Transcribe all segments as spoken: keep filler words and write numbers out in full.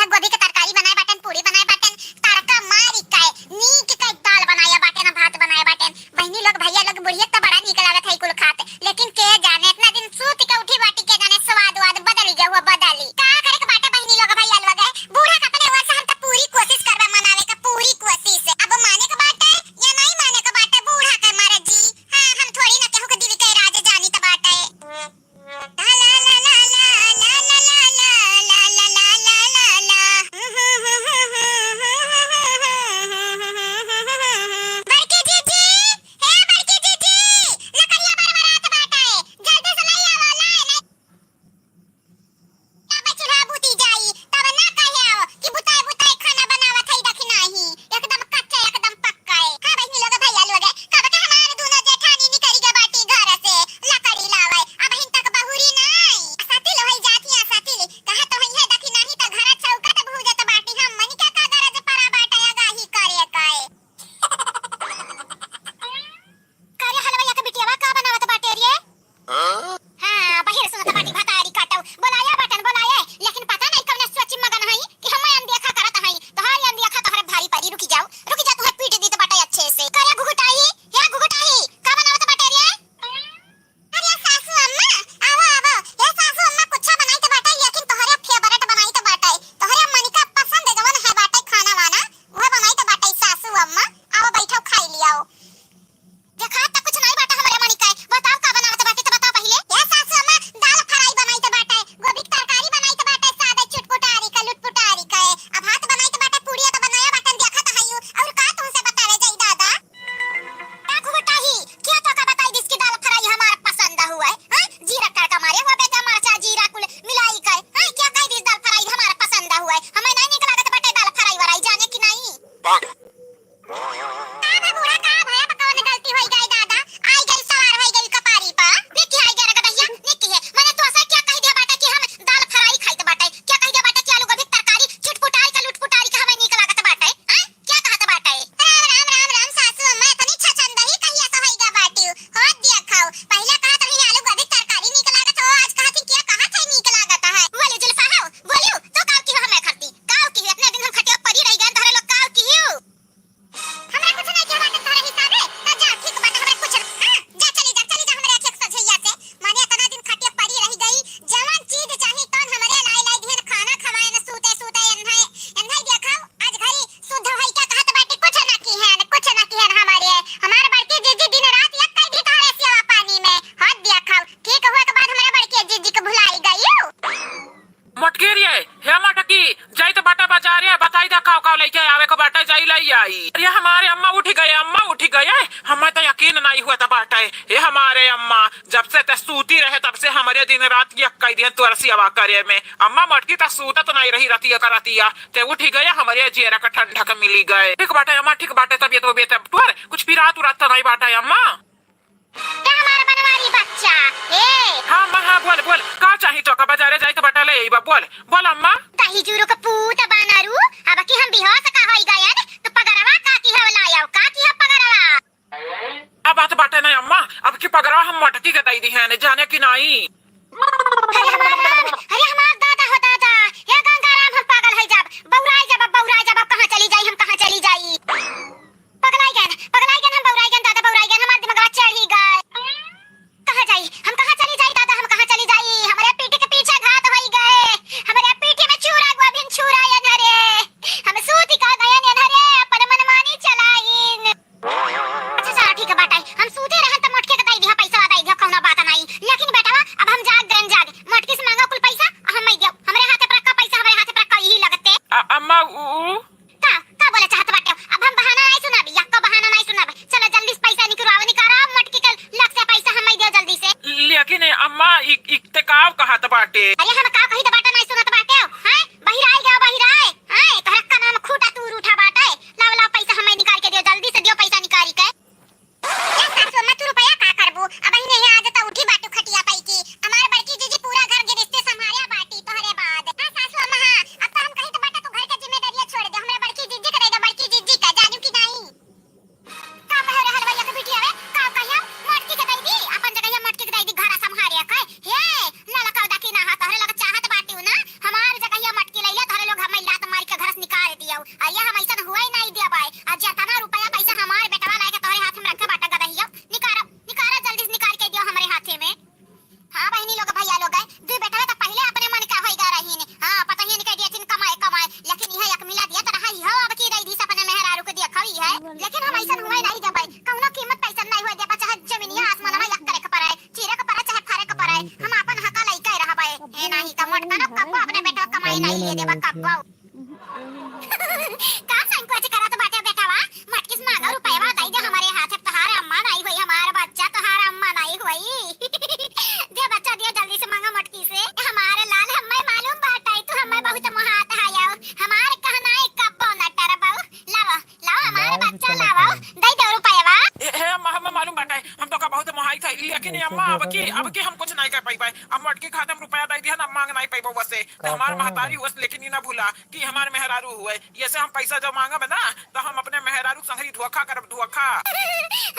गोभी के तरकारी बनाए बाटेन, पूरी बनाए बाटेन, तड़का मारी के नीक के दाल बनाया बाटेन, भात बनाए बाटेन। बहिनी लोग, भैया लोग, बुढ़िया त बड़ा नीक लागत है कुल खात, लेकिन के जाने इतना दिन सूत के उठी बाटी, के जाने स्वाद वाद बदली गए हुआ बदली। का करे के बाटे बहिनी लोग, भैया लोग, बूढ़ा के अपने ओर से हम त पूरी कोशिश करबे मनावे के, पूरी कोशिश। अब माने के बाटे या नहीं माने के बाटे, बूढ़ा के मर्जी। हाँ, हम थोड़ी ना केहू के दिल के राज जानी त बाटे। बड़की जीजी, हे बड़की जीजी, लकड़िया बरबरात बाटे, जल्दी से लई आवा, लाई, लाई। तब चूल्हा बुती जाई, तब ना कहे आओ कि बुताई बुताई खाना बनावत है, देखी नाही, एकदम कच्चा, एकदम पक्का है। हाँ बहिनी लोग, भैया लोग, कब के हमार दूनो जेठानी निकरी गए बाटी घर से लकड़ी लावे, अबहिन तक बहुरी नाई। सतिल होई जात हिया सतिल, कहा तो होई है, देखी नाही त घर चौका त भूजत बाटी, हम मनी का का गरज परा बाटे आगाही करे काए। करे हलवैया के बिटियावा का बनावत बाटे रे? हाँ? हाँ, बहिर सुनत बाटी भतारी काटऊ। बोलाया बटन बोलाया, लेकिन पता नहीं कौन सोची मगन हई कि हम अनदेखा करत हई। तोहारी अनदेखा तोहरे भारी परी, रुकी जाओ, रुकी जा, तोहरे पीट दी त बाटे अच्छे से। करे घुघुटाई, हे घुघुटाई, का बनावत बाटे रे? अरे सासू अम्मा, आवो, आवो। हे सासू अम्मा, कुछ बनाई त बाटे, लेकिन तोहरे favourite बनाई त बाटे। तोहरे मनिका पसंद जवन है बाटे खाना वाना, वह बनाई त बाटे सासू अम्मा। आवो, बैठो, खाई लियाओ। देखा त कुछ नहीं बाटे हमरे मनिका। बताओ का बनावत बाटे त बताओ पहिले। हे सासू अम्मा, दाल fry बनाई त बाटे, गोभी के तरकारी बनाई त बाटे, सादा चुटपुटारी का, लुटपुटारी का। अब भात बनाई त बाटे, पूड़िया त बनाया बाटे, देखत हयू। और का तुमसे बतावे जाई दादा? का घुघुटाही, क्या तो का बताई दिस कि दाल fry हमार पसंद हुआ है, हैं? जीरा तड़का मारे हुआ बेटा, मरचा जीरा कुल मिलाई कर, हैं? क्या कह दिस दाल fry हमार पसंद हुआ है, हमें नहीं निक लागत बाटे दाल fry वराई, जाने कि नहीं? का भे बूढ़ा, का भे, अब कौन गलती होई गई दादा? आई गई सवार होई गई कपारी पर, निकी आई गई रगदहिया, निकी है, मैंने तो असा क्या कह दिया बाटे कि हम दाल fry खाई त बाटे, क्या कह दिया बाटे कि आलू गोभी के तरकारी चुटपुटारी का लुटपुटारी का हमें निक लागत बाटे, हैं? क्या कहत बाटे? राम, राम, राम, राम, सासू अम्मा, इतनी छछंदही कहिया से होइगा बाटिउ? हो दिया खाओ, पहिले कहत रही आलू गोभी तरकारी नीक लागत हो, आज कहत ही क्या कहत है नीक लागत है? बोले जुल्फा हो, बोलियो, तो काव की हो हमें खरती? काव की हो? इतने दिन हम खटिया परी रही गए, तोहरे लोग काव की हो? हमरा कुछ नहीं कहे बाटे तोहरे हिसाबे, तो जा, ठीक बाटे, हमरा कुछ ना, हाँ, जा, चली जा, चली जा, हमरे आँखी के सोझैया से। माने इतना दिन खटिया परी रही गई, जवन चीज चाही तौन हमरे लाई लाई दिहन, खाना खवाए न, सूते सूते एन्हे, एन्हे देखो, आज घरी शुद्ध होई के कहत बाटी, कुछ ना किहन, कुछ ना किहन हमारे। हमार बड़की जीजी दिन रात एक कई दी तोहरे सेवा पानी में। हद देखो, ठीक हुआ के बाद हमारे बड़की जीजी के भुलाई गई। मोटकी रे, हे मोटकी, जाई त बाटा बाजारे, बताई दा काव काव लइके आवे के बाटे, जाई लई आई। अरे हमारे अम्मा उठी गए, अम्मा उठी गए, हमें तो यकीन नहीं हुआ त बाटे। हे हमारे अम्मा, जब से ते सूती रहे तब से हमरे दिन रात यक्कई दिहन तोर सेवा करे में। अम्मा मोटकी त सूतत नहीं रही रतिया का रतिया, ते उठी गए हमरे जियरा का ठंडक मिली गए। ठीक बाटे अम्मा, ठीक बाटे, तबियत वबियत अब तोर कुछ पिरात उरात त नहीं बाटे अम्मा? ए हमार बनवारी बच्चा, ए। हाँ अम्मा, हाँ बोल बोल, का चाही तोका? बाजारे जाई त बाटा ले आईबा, बोल बोल अम्मा। दही जूरो के पूत बानरू, अब की हम बिहास का होई गयन, तो पगरवा का की हो लायव, का की हो पगरवा? अब बात बाटे नहीं अम्मा, अब की पगरवा हम मोटकी के दई दिहन, जाने कि नाई? अरे हमार राम, अरे हमार दादा हो दादा, हे गंगाराम, हम पागल है जाब, बौराई जाब, बौराई जाब, अब कहाँ चली जाई, हम कहाँ चली जाई? पगलाई गन, पगलाई गन, हम बौराई गन, दादा बौराई गन, हमार दिमागवा चढ़ी गए। कहाँ जाई, हम कहाँ चली जाई दादा, हम कहाँ चली जाई? हमरे पीठी के पीछे घात होई गए, हमरे पीठी में छुरा, गोभिन छुरा, एन्हरे, हम सूती का गयन, एन्हरे अपन मनमानी चलाइन। अच्छा चला ठीक है बाटे, हम सूते रहन त मोटके के दई दिहा, पैसा दई दिहा, कौनो बात नहीं, लेकिन बेटवा अब हम जाग गयन जाग, मोटकी से मांगा कुल पैसा, अब हम नहीं दियो, हमरे हाथे पर रखा पैसा, हमरे हाथे पर रखा यही लगते। अ-, अम्मा उ, उ? का, का बोले चाहत बाटे? अब हम बहाना नहीं सुनब, यक्को बहाना नहीं सुनब, चलो जल्दी से पैसा निकलवाओ, निकालो मोटकी के लक से पैसा हम नहीं दियो जल्दी से। लेकिन अम्मा इ, इ ते काव कहत बाटे? अरे हम का कही त बाटे नहीं सुनत बाटे, हैं? बहिराई गयो बहिराई, हैं? तोहरा कनवा में खूटा तूर उठा बाटे, लाओ लाओ पैसा हमें निकाल के दियो, जल्दी से दियो पैसा निकाल के। ए सासु अम्मा, तू रुपया का करबू? अब ही नहीं, आज त उठी बाटू खटिया पाई की। हमार बड़की जीजी पूरा घर गिरस्ती संभालिया बाटी तोहरे बाद। हाँ सासु अम्मा, हाँ, अब त हम कहीं त बाटा तू घर के जिम्मेदारियां छोड़ दे, हमरा बड़की जीजी के दे दे, बड़की जीजी का, जानू कि नहीं? का कहे रे हलवैया के बिटिया रे, का कहियो? मोटकी के दे दी, अपन जगह मोटकी के दे दी, घर संभालिया के। हे, ललका दाकी ना हा, तोहरे लग लेकिन हम अइसन हुए नाहीं देबै, कउनो कीमत पे अइसन नाहीं हुए देबै, चाहे जमीनिया आसमानवा एक करे के पड़े, चीरे के पड़े, चाहे फारे के पड़े, हम आपन हका लइके रहबै। हे नाहीं त मोटका न कब्बो अपने बेटवा कमाई नाहीं लिए देबै कब्बो। का संकोच करत बाटे बेटवा? मटकिस मांगा रुपयवा दइ दे हमरे हाथे, तोहार अम्मा नाहीं होई, हमार बच्चा तोहार अम्मा नाहीं होई। दे बच्चा, दे जल्दी से मांगा मटकी से। हमार लाल, हम्मे मालूम बाटे, तू हम्मे बहुत मोहात हयौ। हमार कहना है कब्बो न टरबौ। लावा, लावा, हमार बच्चा लावा, दइ दे रुपयवा। ए, हे अम्मा, हम्मे मालूम बाटे, हम तोका बहुत मोहाई थे, लेकिन ए अम्मा, अब की, अब की हम कुछ नाहीं कर पइबै। अब मटकी खातिर हम रुपया दइ दिया ना, मांग नाहीं पइबौ वसे। त हमार महतारी हुवस, लेकिन ई ना भूला कि हमार मेहरारू हुए। ये से हम पैसा जब मांगब ना, त हम अपने मेहरारू संगरी धोखा करब, धोखा।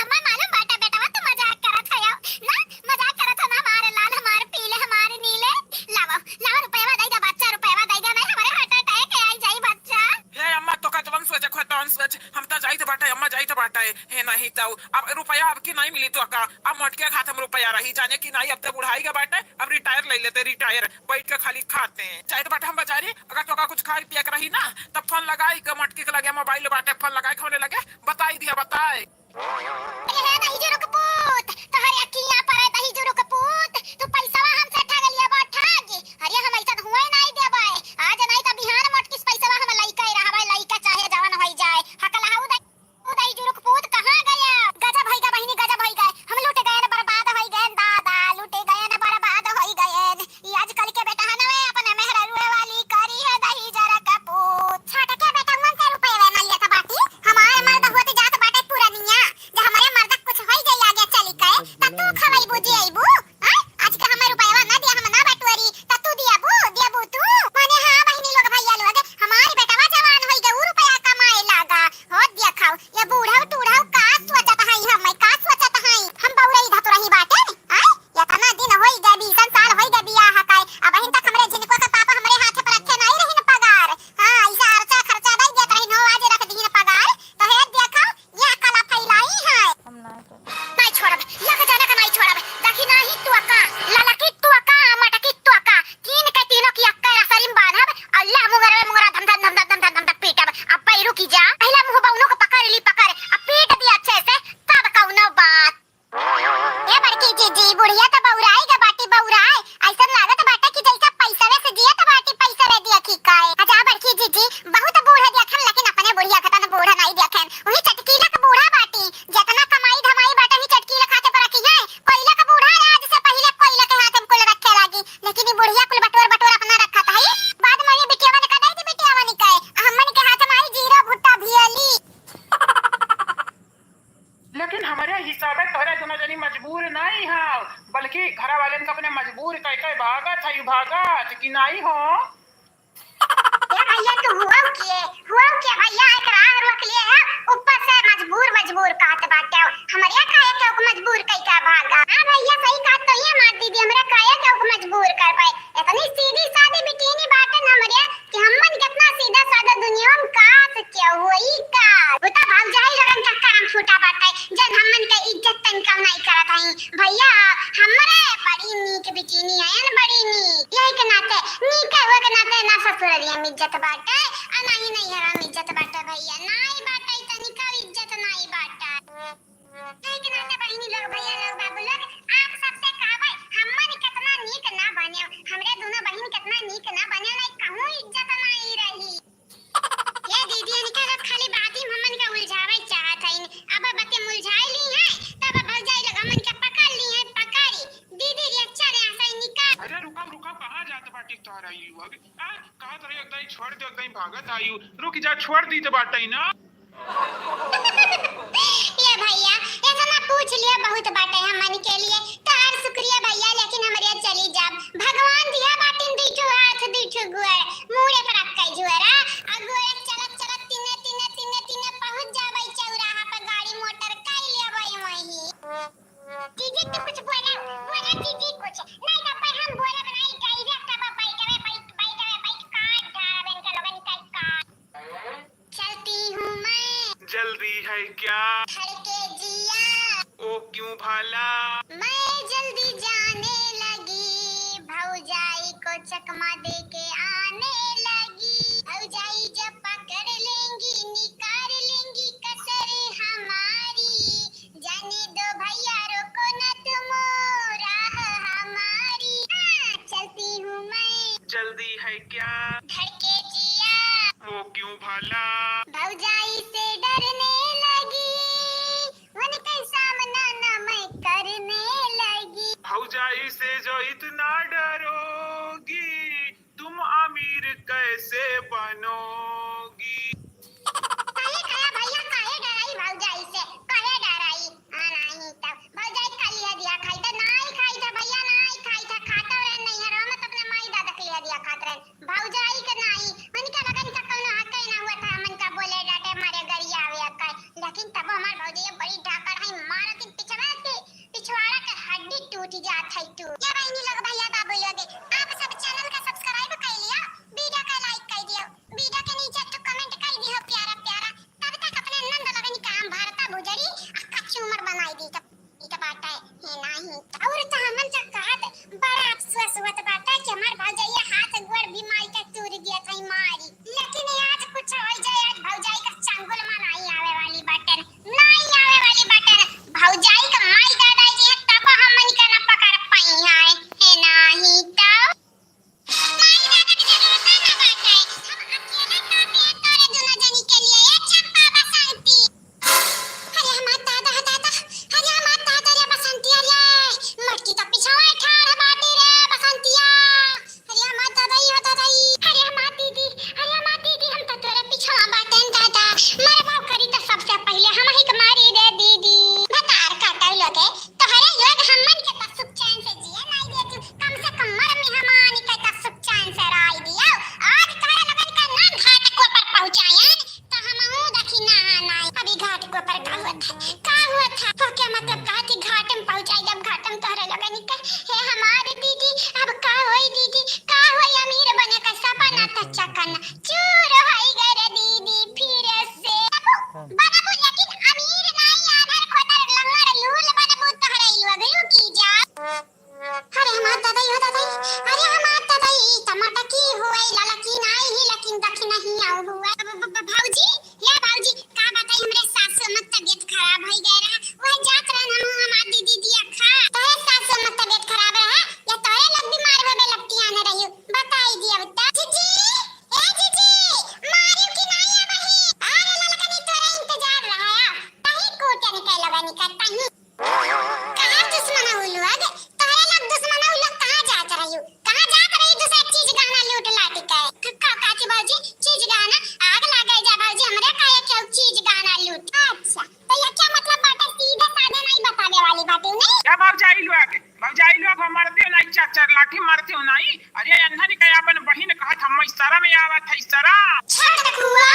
हमें मालूम बाटे बेटवा, तू मजाक करत हयौ ना, मजाक करत हो ना, हमारे लाल, हमारे पीले, हमारे नीले। लावा, लावा रुपयवा दइ दे बच्चा, रुपयवा दइ दे, नाहीं हमरे heart attack आई जाई बच्चा। हे अम्मा, तोका जवन सोचे खोए तवन सोच, हम त जाइत बाटे अम्मा, जाइत बाटे। हे नाहीं त अब रुपया अब की नाहीं मिली तोका, अब मोटके खातिर हम रुपया रही, जाने कि नाहीं, अब त बुढ़ाई के बाटे, अब retire लइ लेते, retire। बैठ के खाली खाते। जाइत बाटे हम बजारी, अगर तोका कुछ खाए पिए के रही ना, तब फोन लगाई के मटकी के लगे मोबाइल बाटे, फोन लगाई के हमरे लगे, बताई दिया, बताए। अरे हे दही जुरुक पूत, तोहरे अखियां परे दही जुरुक पूत, तू पैसवा हमसे ठग लिया बा ठग। अरे हम अइसन हुए नाहीं देबै, आज नाहीं त बिहान मोटकिस पैसवा हम लइके रहबै, लइके चाहे जवन होइ जाए। हकलहाऊ दही उदय जुरुक पूत कहाँ गया? गजब होई गा बहिनी, गजब होई गए। हम लुट गए न, बर्बाद होई गए न दादा, लुट गए न, बर्बाद होई गए न। ई आजकल के बेटा है ना वे, अपने मेहररुए वाली करी है दही जरा का पूत। छोट के बेटा मन से रुपये वे ना लेत बाटी। हमारे मर्द होत जात बाटे पुरनिया। जब हमारे मर्द कुछ होई जाई आगे चली के, त तू खवई बुझी अइबू। हाँ? आज के हमें रुपयवा ना दिया, हम ना बटोरी, त तू दियाबू, दियाबू तू? माने हाँ बहिनी लोग, भैया लोग, हमारी बेटवा जवान होई गए, ऊ रुपया कमाए लागा। हो देखाओ, ये बूढ़ा टूढ़ा का सोचत हई, हम का सोचत हई? हम बउरई धतुरही बाटे, आय? इतना दिन होई गए, बीसन साल होई गए बियाह काए, अबहिन तक हमरे झिनको के पापा हमरे हाथ पर रखे नाहीं रहिन पगार। हाँ, ऐसा खर्चा खर्चा दे देत रहिन हो, आज रख दीन पगार, तो हे देखा, ये कला फैलाई है। हम नाहीं छोड़ब। नाहीं छोड़ब, लग जाने का नाहीं छोड़ब। देखी नाहीं तोका, ललकी तोका, मटकी तोका। तीन के तीनों की अक्का रसरी में बांधब, अल्लाह मुंगरवे मुंगरा धम धम धम धम धम धम धम पीटब। अब बैरू की जा, पहला मुंह बउनो को पकड़ ली पकड़, अब पीट दी अच्छे से, तब कउनो बात। ए बड़की जीजी, बुढ़िया त बउराई ग बाटी बउराई। अइसन लागत बाटे कि जइसा पैसवे से जियत बाटी, पैसवे देखी काए। अच्छा बड़की जीजी, बहुत बूढ़ा देखन, लेकिन अपने बुढ़िया खतन बूढ़ा नाहीं देखन। वही चटकीला क बूढ़ा बाटी, जेतना कमाई धमाई बाटे, वही चटकीला खाते पर रखी है। कोइला क बूढ़ा आज से पहिले कोइला के हाथ में कुल रखे लागी, लेकिन ई बुढ़िया कुल बटोर बटोर अपना रखत है। बाद में ये बिटियावन का दे दी, बिटियावन के, हमन के हाथ में आई जीरा भुट्टा भियली। लेकिन हमरे हिसाबे तोहरे दोनों जनी मजबूर नाहीं हौ, बल्कि घरा वालेन का अपने मजबूर कइ कइ भागत हयू, भागत कि नाहीं हो? ए भैया, तू हुआ के, हुआ के भैया, एक राह रोक लिए है, ऊपर से मजबूर, मजबूर कहत बाटे। हमरे काहे के ओके मजबूर कइ के भागा? हाँ भैया, सही कहत तो ये मार दीदी, हमरे काहे के ओके मजबूर करबे? इतनी सीधी सादी बिटिनी बाटे न हमरे, कि हमन कितना सीधा साधा दुनिया में कास क्या होई का? वो तो भौजाई लोगन का काम छूटा बाटे, जन हमन के इज्जत तनिका नाहीं करत हई। भैया, हमरे बड़ी नीक बिटिनी है न, बड़ी नीक। यही के नाते, नीक हुए के नाते ना ससुरलिया में इज्जत बाटे, आ ना ही नैहरा में इज्जत बाटे भैया। नाहीं बाटे, तनिका इज्जत नाहीं बाटे। यही के नाते बहिनी लोग, भैया लोग, बाबू लोग, आप सबसे कहबै, हमन कितना नीक ना बने, हमरे दोनों बहिन कितना नीक ना बने, नहीं कहूँ इज्जत नाहीं रही। ये दीदी, इनके लोग खाली बाती में हमन के उलझावे चाहत हईन। अब बते मुलझाई ली हैं, तब भौजाई लोग हमन के पकड़ ली हैं, पकड़ी। दीदी, ये चले ऐसा ही निकाल। अरे रुका, रुका, कहाँ जात बाटी तोहरा ई लोग? आ, कहत रही एकदम छोड़ दे, एकदम भागत आयु। रुक जा, छोड़ दी तो बाटे ना। ये भैया, इतना पूछ लिया बहुत बाटे हमन के लिए। तोहार शुक्रिया भैया, लेकिन हमरे चली जाब। भगवान दिया बाटिन दुई ठो हाथ, दुई ठो गोड़, मुड़े पर रख के जुअरा, आ गोड़े चलत चलत तिने, तिने, तिने, तिने पहुँच जाबै चौराहा पर, गाड़ी मोटर कई लेबै वहीं। जीजी, तू कुछ बोला, बोला जीजी कुछ। नहीं तो पर हम बोलब नहीं, direct अब बैठवे, बैठ, बैठवे, बैठ, काट डालब इनके लोगन के काट। चलती हूँ मैं। जल्दी है क्या? धड़के जिया। ओ क्यों भला? मैं जल्दी जाने लगी, भौजाई को चकमा दे के आने लगी। भौजाई जब पकड़ लेंगी, निकाल लेंगी कसर। चार लाठी मारती हूँ नाई। अरे अन्हरी का अपन बहिन कहत हम इशारा में आवत है, इशारा। छटकुआ।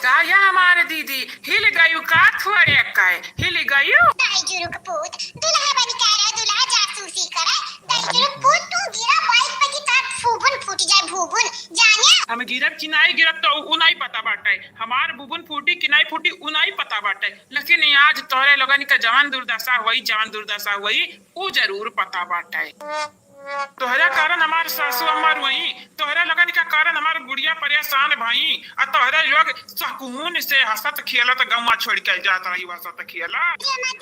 का या हमार दीदी, हिल गयू का थोड़े का, हिल गयू? दाई जुरुक पूत, दुल्हा बन के आ रहा, दुल्हा जासूसी करे। दाई जुरुक पूत, तू गिरा माइक पे कि तार फूबुन फूट जाए, भूबुन। जाने? हम गिरब कि नाई गिरब तो उ नाई पता बाटे। हमार बुबुन फूटी कि नाई फूटी उ नाई पता बाटे। लेकिन आज तोहरे लोगन का जवन दुर्दशा हुई, जवन दुर्दशा हुई, उ जरूर पता बाटे। तोहरा कारण हमार सासू अम्मा रोई, तोहरा लोगन का कारण हमार गुड़िया परेशान भई, आ तोहरा लोग सकून से हंसत खेलत गौवा छोड़ के जात रही, हंसत खेलत। ए माँ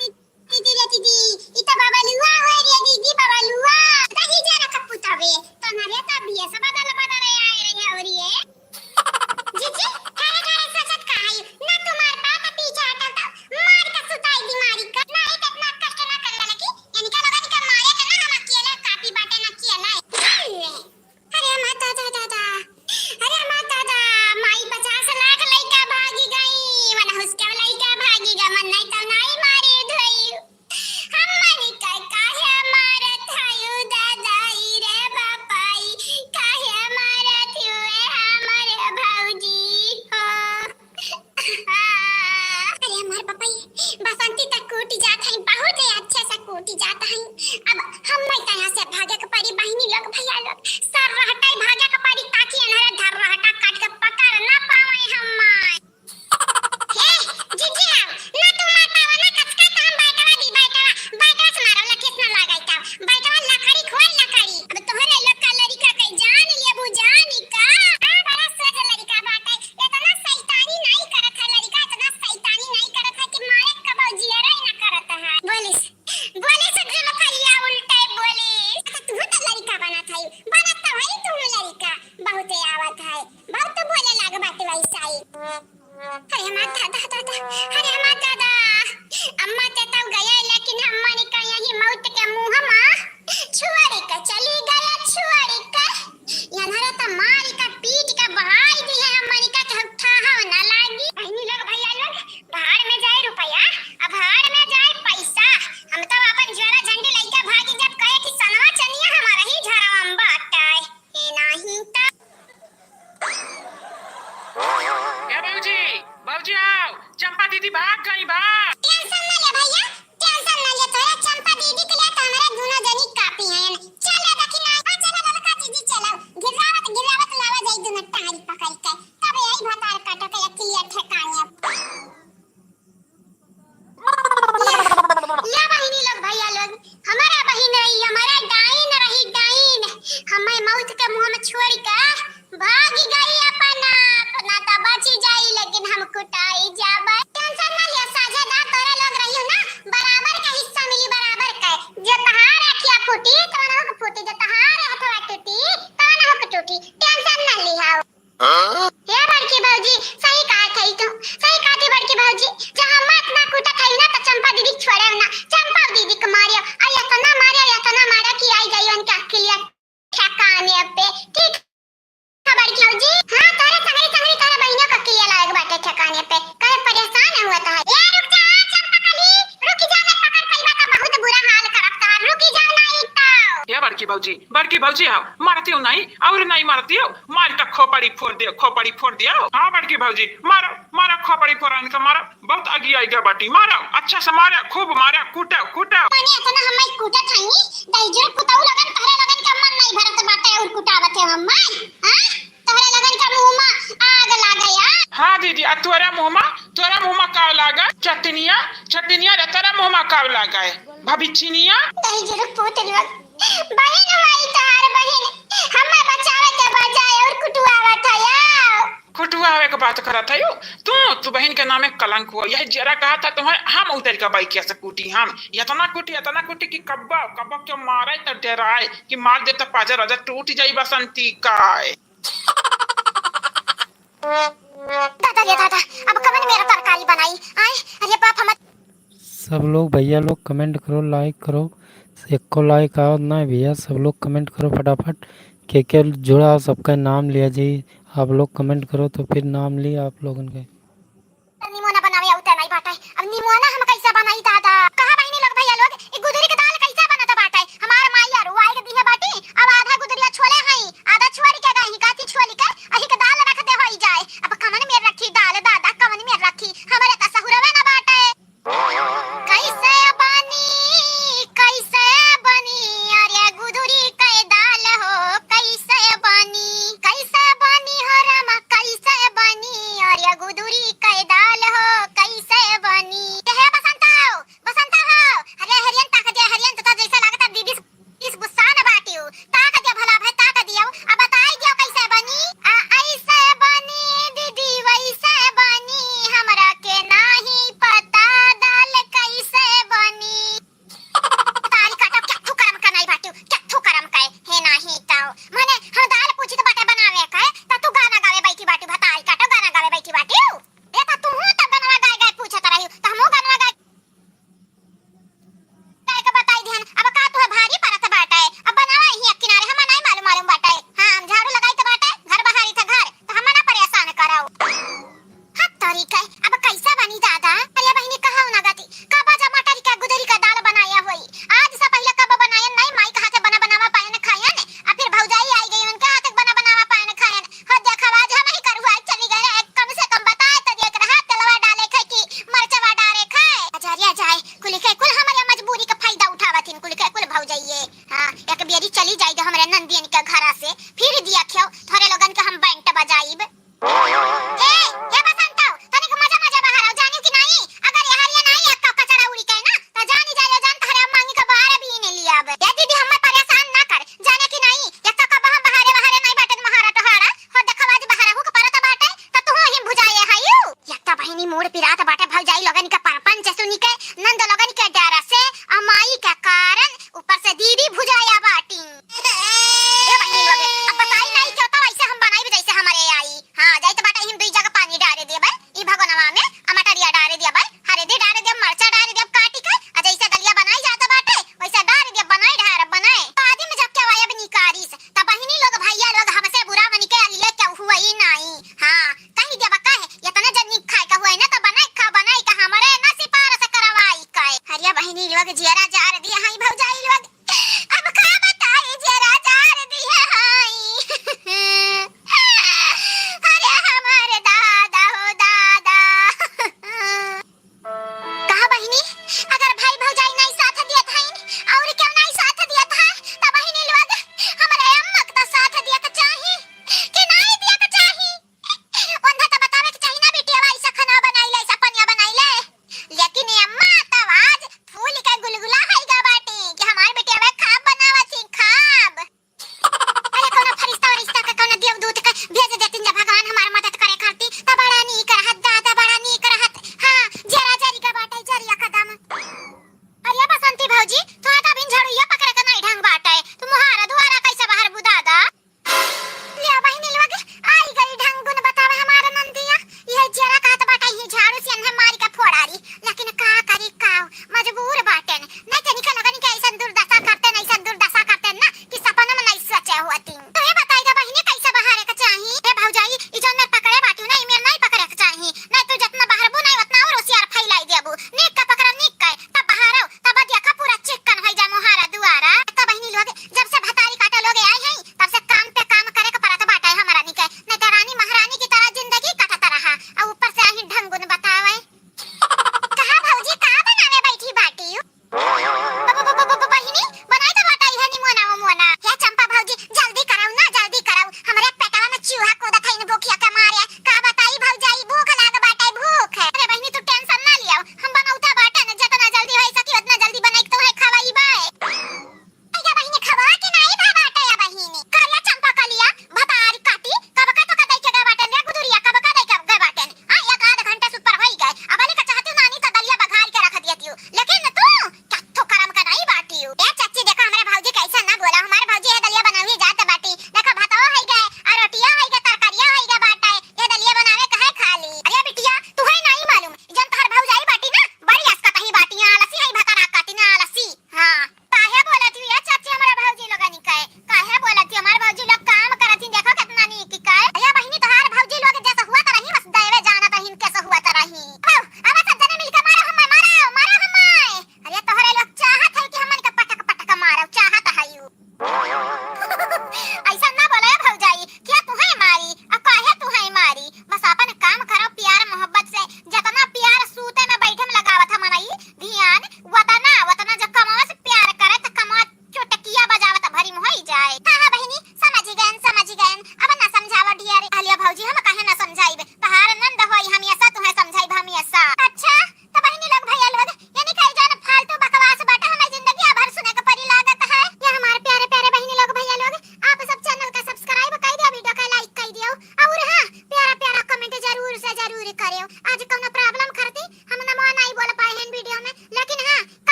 दीदी रे दीदी, ई तो बबलुआ हो रे दीदी, बबलुआ। दही जरा कपूत हवे, तो ना रे तबियत बदल बदल आए रहे हो रे। जीजी, खरे खरे सोचत का हई? ना तुम्हार बात पीछे हटल तो मार के सुताई दी मारी का। ना ही कितना कष्ट ना करला लगी। इनका लोगन के मारे के ना हम अकेले काफी बाटे ना किया ना। अरे हमार दादा दादा, अरे हमार दादा, माई पचास लाख लइका भागी गई, मन हुसके लइका भागी गा, मन नहीं तो नहीं मारे धोई। हमनी का काहे मारत हयू दादाई रे बापाई, काहे मारत हयू ए हमर भौजी हो? अरे हमार बापाई, बसंती तक कूटी जात है, बहुत ही अच्छे से कूटी जात है। अब हम मैं कहाँ से भागे के पड़ी, बहिनी लोग, भैया लोग, सर रहता ही भागे के पड़ी, ताकि इन्हें धर रहता काट के पकड़ ना पावे हम। हे, जीजी आओ, ना तू मार पावा ना कचका, तो हम बैठवा दी, बैठवा, बैठवा से मारो, लठीस ना लगाई का, बैठवा लकड़ी खोल लकड़ी। अब तोहरे लोग का लड़िका के जान लेबू, जानी का? हाँ, बड़ा सोझ लड़िका बाटे, इतना शैतानी नहीं करत है लड़िका, इतना शैतानी नहीं करत है कि मारे कबो जियरा ही ना करत है। बोलिस, बोलिस जुल्फैया उल्टे बोलिस। अच्छा, तू तो लड़िका बनत है, बनत तो है तू लड़िका, बहुते आवत है। बहुत तो बोले लाग बाटे वैसा ही। अरे हमार दादा, दादा, अरे हमार दादा। अम्मा ते तब गए, लेकिन अम्मा ने कहा यही मौत के मुँह मा छोड़ के चली गए, छोड़ के। यनहरा त मार के पीट के बहाई दी है, अम्मा ने कहा कि हम ठाहा ना लागी। बहनी लोग, भैया लोग, भाड़ में जाए रुपया, अब भाड़ में जाए पैसा। हम तो अपन ज्वाला झंडी लइका भागी जब कहे कि सनवा चनिया हमारा ही झरवा में बाटे। ए नाही त ए भौजी, भौजी आओ, चंपा दीदी भाग गई, भाग। Tension ना ले भैया, tension ना ले, तोरा चंपा दीदी के लिए तो हमारे दोनों जनी काफी हैं। चलो दखिना, हाँ, चलो ललका जीजी, चलो। गिरावत, गिरावत लावा जाई दोनों टांगरी पकड़ के। तब यही भतार काटो के अकेलिया ठेकाने। या, या बहिनी लोग, भैया लोग, हमारा बहिन रही, हमारा डाइन रही, डाइन। हमें मौत के मुँह में छोड़ के भाग गई अपन आप, ना तो बची जाई, लेकिन हम कुटाई जाबे। Tension ना लिया, साझेदार तोरा लोग रही हो ना, बराबर का हिस्सा मिली, बराबर का। जे तहार अखिया फूटी, तवन हो के फूटी, जे तहार हथवा टूटी, तवन हो के टूटी। Tension ना लिया। हाँ? हे बड़की भौजी, सही कहत हई तू, सही कहत हई बड़की भौजी। जब हम मत ना कूटत हई ना, तो चंपा दीदी के छोड़े ना, चंपा दीदी के मारे, और इतना मारे, इतना मारे कि आई जाई उनके अकेलिया ठिकाने पे। ठीक है बड़की भौजी, हाँ, तोरे संगरी, संगरी तोरे बहिनियों के अकेलिया लायक बाटे ठिकाने पे, काहे परेशान हुआ था? ए, रुक जा, चंपा कली, रुक जा, मैं पकड़ पइबा तो बहुत बुरा हाल करब तोहार, रुक जा, नहीं तो। ए बड़की भौजी, बड़की भौजी आओ, मारती हो नहीं, और नहीं मारती हो, मार के खोपड़ी फोड़ दियो, खोपड़ी फोड़ दियो। हाँ बड़की भौजी, मारो, मारो खोपड़ी फोड़न के मारो, बहुत अगियाई गा बाटी, मारो, अच्छा से मारो, खूब मारो, कूटो, कूटो। माने इतना हमाई कूटत हई, दहिजर पुतऊ लगन, तोहरे लगन के मन नहीं भरत बाटे और कुटावत है हमाई, हाँ? तोहरे लगन के मुँह मा आग लागे यार। हाँ दीदी, आ तोरा मुँह मा, तोरा मुँह मा का लागे? चटनिया, चटनिया रे, तोरा मुँह मा का लागे? भबिछिनिया? दहिजर पुतऊ लोग, बहिन हमारी तोहार बहिन, हमें बचावे के बजाय और कुटुआवत है यार। कुटुआवे के बात करत है यू? तू, तू बहिन के नामे कलंक हो। यह जरा कहा था तुम्हें, हम उतर के बाइकिया से कूटी हम। इतना कूटी, इतना कूटी कि कब्बा, कब्बा के मारे तो डराए कि मार दे तो पाजा राजा टूट जाई बसंती का। दादा रे दादा, अब कवन मेरा तरकारी बनाई? आए, अरे बाप हम। सब लोग भैया लोग comment करो, like करो। एको like आवत ना है भैया, सब लोग comment करो फटाफट। के के जुड़ा हो, सबका नाम लिया जी। आप लोग comment करो तो फिर नाम ली आप लोगन के। निमोना बनावे आवत नहीं बाटे। अब निमोना हम कैसे बनाई दादा? कहा बहिनी लोग, भैया लोग, ई गुदरी के दाल कैसे बनत बाटे? हमार माई आरू ई दादा, अरे बहिनी, कहाँ ना गति, कबा जा मटर का गुदरी का दाल बनाया होई। आज से पहिले कबो बनायन नहीं, माई के हाथे बना बनावा पायन खायन, आ फिर भौजाई आई गई, उनके हाथे बना बनावा पायन खायन। हो देखा, आज हम ही करुआ चली गए, कम से कम बताए तो देख रहा, तेलवा डारे खाए कि मरचवा डारे खाए। अजरिया जाए, कुल के कुल हमारे मजबूरी का फायदा उठावत हिन, कुल के कुल भौजाइये। हाँ, एक बेरी चली जाई दे हमरे नंदियन के घरा से, फिर दिया खेव, थोरे लोगन के हम बैंड बजाइब। ए, ए बसंतो, तनिक मजा मजा बहारो, जानियो कि नाई? अगर यहरिया नाई एक का कचरा उड़ी के ना, त जानी जाए जान तहरे हम मांगी के बहारे भी नहीं लिया अब। ए दीदी, हमें परेशान ना कर, जाने कि नाई? एक तो कब हम बहारे बहारे नहीं बैठन महारा टोहारा, हो देखो आज बहारा हुक परत बाटे, त तू ही भुजाए हायू। एक तो बहिनी मूड़ पिरात बाटे भौजाई लोगन के परपंच सुनी के, नंद लोगन के डर से, अमाई के कारण, ऊपर से दीदी भुजाया बाटी। ए बहिनी लोगे, अब बताई नाई क्यों तो ऐसे हम बनाई जैसे हमारे आई। हाँ, जाई तो बाटा हिम दुई जगह पानी डारे देबे, ई भगोनवा में, आ मटरिया डारे देबे, हरेदी डारे देब, मरचा डारे देब काटी के, आ जैसे दलिया बनाई जात बाटे, वैसे डारे देब, बनाई ढार बनाए। तो आदमी जब क्या वायब निकारिस, तब बहिनी लोग, भैया लोग हमसे बुरा मन के लिए क्यों हुआ ही नाई। हाँ, कही देबा काहे, इतने जनी खाए का हुआ है ना, तो बनाए खा, बनाए का हमारे ना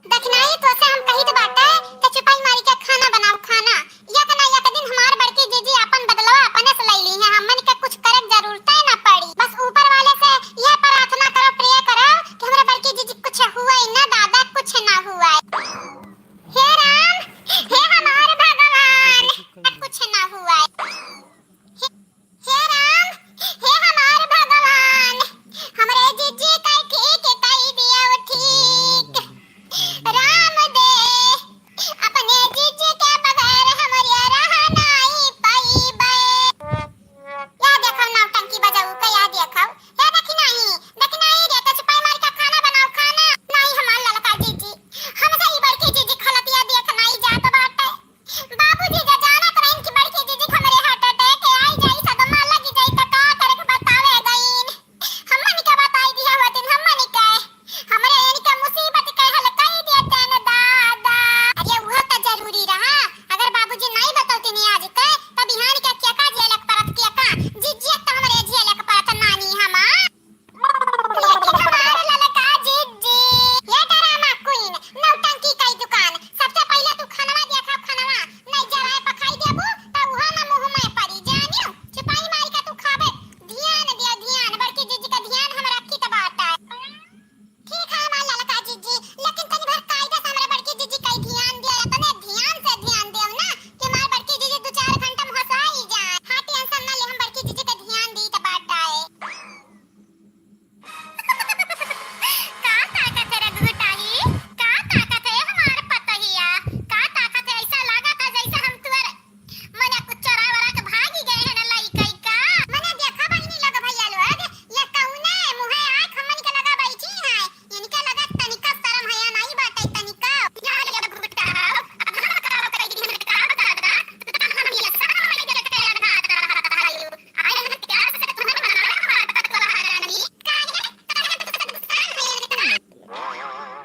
दखिनाही, तोसे हम कहित बाटे कि चुपाई मारी के खाना बनाओ, खाना। एक ना एक दिन हमार बड़की जीजी आपन बदलवा अपने से लई ली है, हमन के कुछ करे के जरूरत ना पड़ी। बस ऊपर वाले से यह प्रार्थना करो, pray करो कि हमरे बड़की जीजी कुछ हुए ना दादा, कुछ ना हुए। हे राम, हे हमार भगवान, कुछ ना हुए। हे, हे राम, हे हमार भगवान, हमरे जीजी का ठीक कई दिया ठीक। राम दे, अपने जीजी के बगैर हमरे रह नाई पइबे। या देखो नौटंकी बजाऊ का, या देखो, या दखिनाही, दखिनाही रे, तो चुपाई मार के खाना बनाओ, खाना। नाई हमार ललका जीजी, हमसे ई बड़की जीजी खलतिया देख नाई जात बाटे। बाबूजी जे जानत रहिन कि बड़की जीजी के हमरे heart attack आई जाई, सदमा लगी जाई, त का करे के बतावे गईन। हमनी के बताई दिया होतिन, हमनी के, हमरे इनके मुसीबत के हल कई देतेन दादा। अरे उहो त जरूरी रहा, अगर बाबूजी नाई बतौतिन आज के, त बिहान के केका झेले के परत, केका? जीजी त हमरे झेले के परत नानी हमार। लेकिन हमार ललका जीजी, ये drama queen, नौटंकी कई दुकान, सबसे पहिले तू खनवा देखा, खनवा, नहीं जराए पखाई देबू, त उहा ना मुंह में परी, जानियो, चुपाई मारी का तू खाबे, ध्यान दे, ध्यान, बड़की जीजी का ध्यान हम रखी त बाटा। ठीक है हमार ललका जीजी, लेकिन तनी भर कायदा से हमरे बड़की जीजी कई ध्यान दिया, तने ध्यान से ध्यान देव ना, कि हमार बड़की जीजी दो चार घंटा में हंसाई जाए। हाँ, tension ना ले, हम बड़की जीजी का ध्यान दी त बाटा है। का ताकत है रे घुटाही? का ताकत है हमार पतोहिया? का ताकत है? ऐसा लागत है जैसे हम तुअर मने कुछ चोरा वोरा के भागी गए हैं ना लइकई का? मने देखा बहिनी लोग भैया लोग, ये कौने मुँहे आँख हमनी के लगा बैठी हैं? इनके लगा तनिका शरम हया नाई बाटे तनिका। या ये घुटाओ, अब हम का करी हम का दादा? हम ये सब हमनी के लगा रहा था।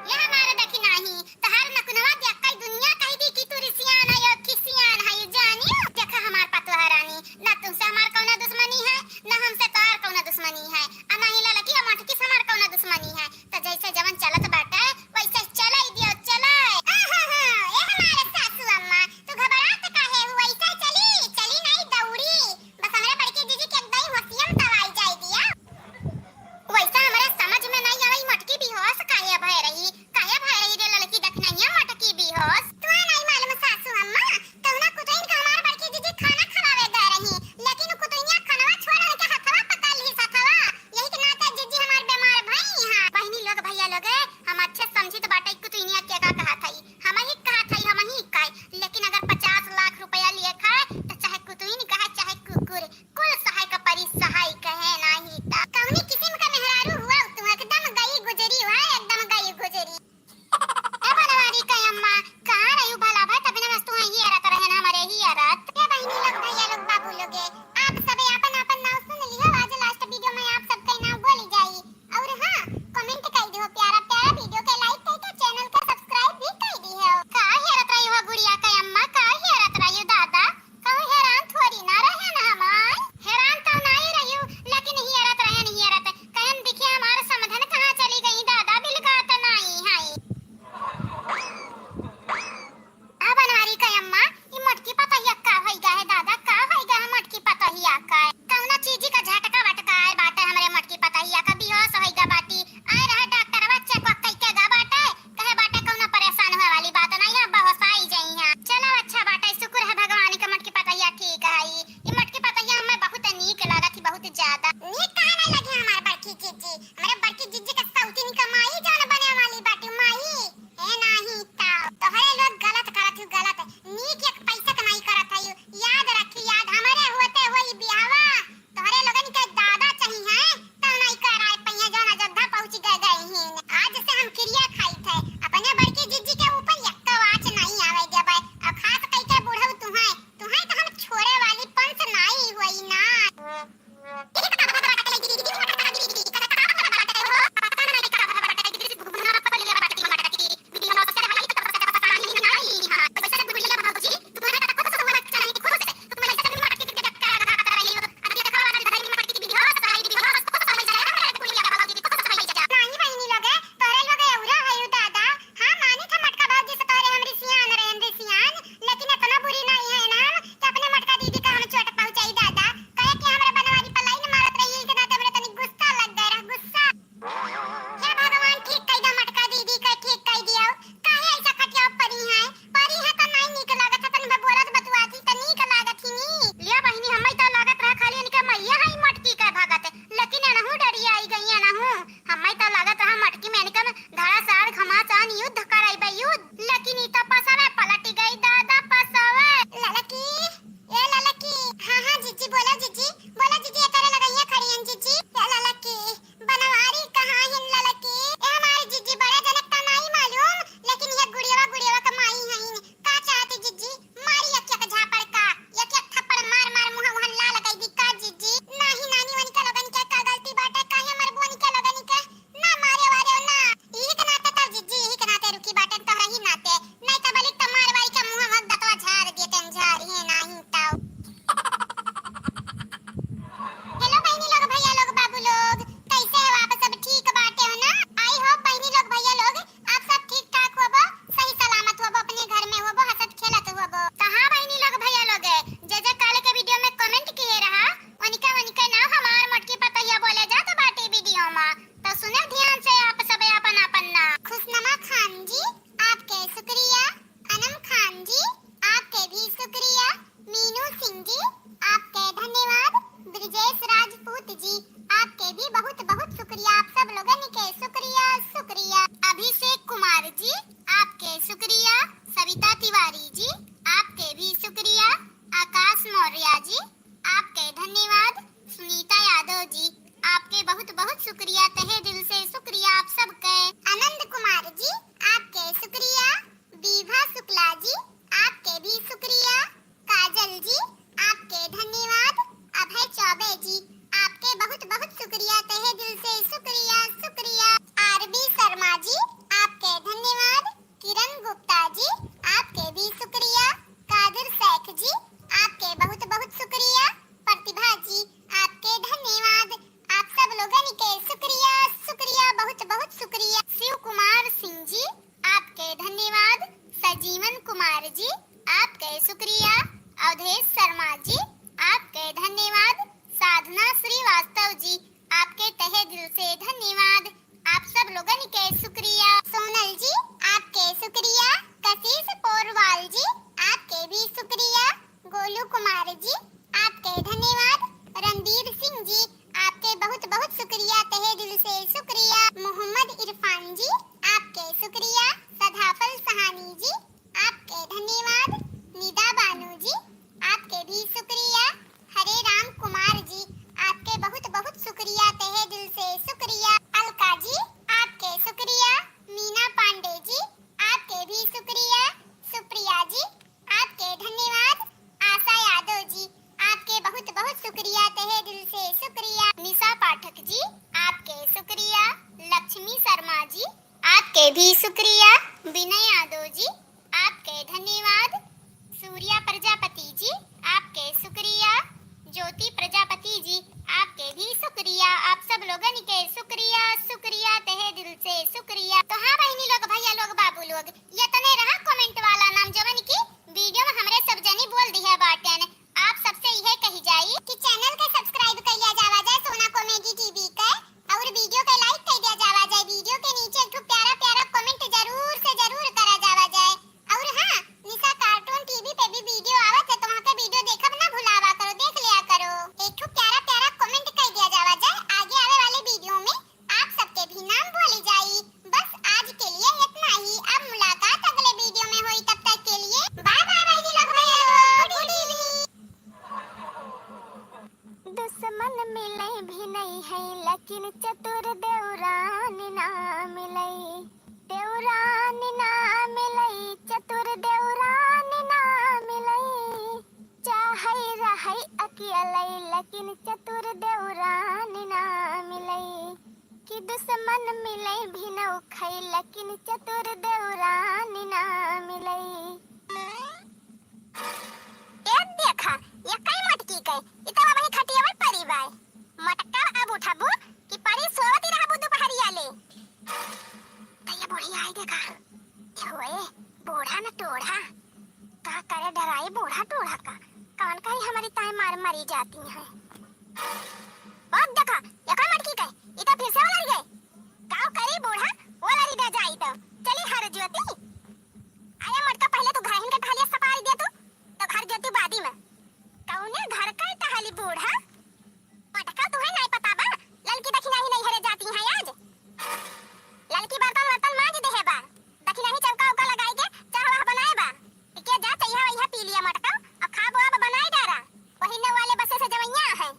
ये हमार दखिनाही, तहार नकुनवा देख कई दुनिया कही दी कि तू रिसियान है, यो खिसियान है, जानियो। देखा हमार पतोह रानी, ना तुमसे हमार कौनो दुश्मनी है, ना हमसे तोहार कौनो दुश्मनी है, आ ना ही ललकी आ मोटकी से हमार कौनो दुश्मनी है। त जैसे जवन चलत बाटे, वैसे चलाई दियो, चलाई। आहा हा, ए हमार सासू अम्मा, तू घबरात काहे हू? ऐसे चली, चली नहीं दौड़ी। बस हमरे बड़की जीजी के एकदम होशियम तवाई जाई दिया। वैसा हमरे समझ में नहीं आवे, ई मोटकी बेहोश काहे भय रही, काहे भय रही रे ललकी दखिनाहिया मोटकी बेहोश? तुहे नहीं मालूम सासू अम्मा, कौना कुतुइन का हमार बड़की जीजी खाना खवावे गए रही, लेकिन उ कुतुइनिया खानवा छोड़ उनके हथवा पकड़ ली हथवा, यही के नाते जीजी हमार बीमार भई हैं। बहिनी लोग, भैया लोग, हम अच्छे समझित बाटे कुतुइनिया के का कहत हई, हम ही कहत हई, हम ही कहे, लेकिन अगर पचास लाख रुपया लिए खाए तो चाहे कुतुइन कहे चाहे कुकुर, कुल सहाय का परी, सहाय कहे नाही ता। कौनी किस्म का मेहरारू हुआ तू, एकदम गई गुजरी हुआ, एकदम गई गुजरी। ए बनवारी कहीं जी, आपके भी शुक्रिया। कादिर शेख जी, आपके बहुत बहुत शुक्रिया। प्रतिभा जी, आपके धन्यवाद। आप सब लोगन के शुक्रिया, शुक्रिया, बहुत बहुत शुक्रिया। शिव कुमार सिंह जी, आपके धन्यवाद। सजीवन कुमार जी, आपके शुक्रिया। अवधेश शर्मा जी, आपके धन्यवाद। साधना श्रीवास्तव जी, आपके तहे दिल से धन्यवाद। आप सब लोगन के शुक्रिया। सोनल जी, आपके शुक्रिया। कशिश पोरवाल जी, आपके भी शुक्रिया। गोलू कुमार जी, आपके धन्यवाद। रणबीर सिंह जी, आपके बहुत बहुत शुक्रिया, तहे दिल से शुक्रिया। मोहम्मद इरफान जी, आपके शुक्रिया। सदाफल सहानी जी, आपके धन्यवाद। निदा बानू जी, आपके भी शुक्रिया। हरे राम कुमार जी, आपके बहुत बहुत शुक्रिया, तहे दिल से शुक्रिया। अलका जी, आपके शुक्रिया। मीना पांडे जी, आपके भी शुक्रिया। सुप्रिया जी, आपके धन्यवाद। आशा यादव जी, आपके बहुत बहुत शुक्रिया, तहे दिल से शुक्रिया। निशा पाठक जी, आपके शुक्रिया। लक्ष्मी शर्मा जी, आपके भी शुक्रिया। विनय यादव जी, आपके धन्यवाद। सूर्या प्रजापति जी, आपके शुक्रिया। ज्योति प्रजापति जी, आपके भी शुक्रिया। आप सब लोगन के शुक्रिया, शुक्रिया, तहे दिल से शुक्रिया। तो हाँ बहिनी लोग, भैया लोग, बाबू लोग, ये तने रहा comment वाला नाम, जवन की video में हमरे सब जनी बोल दिहे बाटेन। आप सबसे इहे कही जाई कि channel के subscribe कइला जावा जाए सोना comedy TV के, और video के like कइ दिया जावा जाए। Video के नीचे एक ठो प्यारा प्यारा comment जरूर से जरूर करा जावा जाए। और हाँ, निशा cartoon TV पे भी video आवत है, तो वहाँ के video देखब ना भुलावा करो, देख लिया करो। एक ठो प्यारा प्यारा comment कइ दिया जावा जाए, आगे आवे वाले video में आप सबके भी नाम बोली जाई। बस आज के लिए इतना ही, अब मुलाकात अगले video में होई, तब तक के लिए bye bye बहिनी लोग, भैया लोग, good evening। दुश्मन मिले भी नहीं है, लेकिन चतुर देवरान ना मिले। देवरान ना मिले, चतुर देवरान ना मिले। चाहे रहे अकेले, लेकिन चतुर देवरान ना मिले। कि दुश्मन मिले भी नौखई, लेकिन चतुर देवरान ना मिले। ए देखा, ये कई मटकी के, ई त अबही खटिया में परी बाय। मटका अब उठबू कि परी सोवत ही रहबू दुपहरिया ले। त ये बुढ़िया आई देखा। होए, बूढ़ा न टोढ़ा। का करे डराई बूढ़ा टोढ़ा का। कौन कही हमारी ताई मार मरी जाती है। ओ देखा, ये कई मटकी के, ई त फिर से ओलर गए। काव करी बूढ़ा, ओलरी दे जाई तो। चली हर ज्योति। आया मटका पहले तू घरहिन के टहलिया सपारी दे तू, तो घर ज्योति बादी में। कौने घर का टहली बूढ़ा? मटका तुहे नाई पता बा, ललकी दखिनाही नैहरे जाती हैं आज। ललकी बर्तन वर्तन मांज देहे बा, दखिनाही चौका उका लगाई के चाह वाह बनाए बा। के जा चइहा वइहा पी लिया मटका, और खा बोआ बनाई डारा। वही नौ वाले बसे से जवैया है।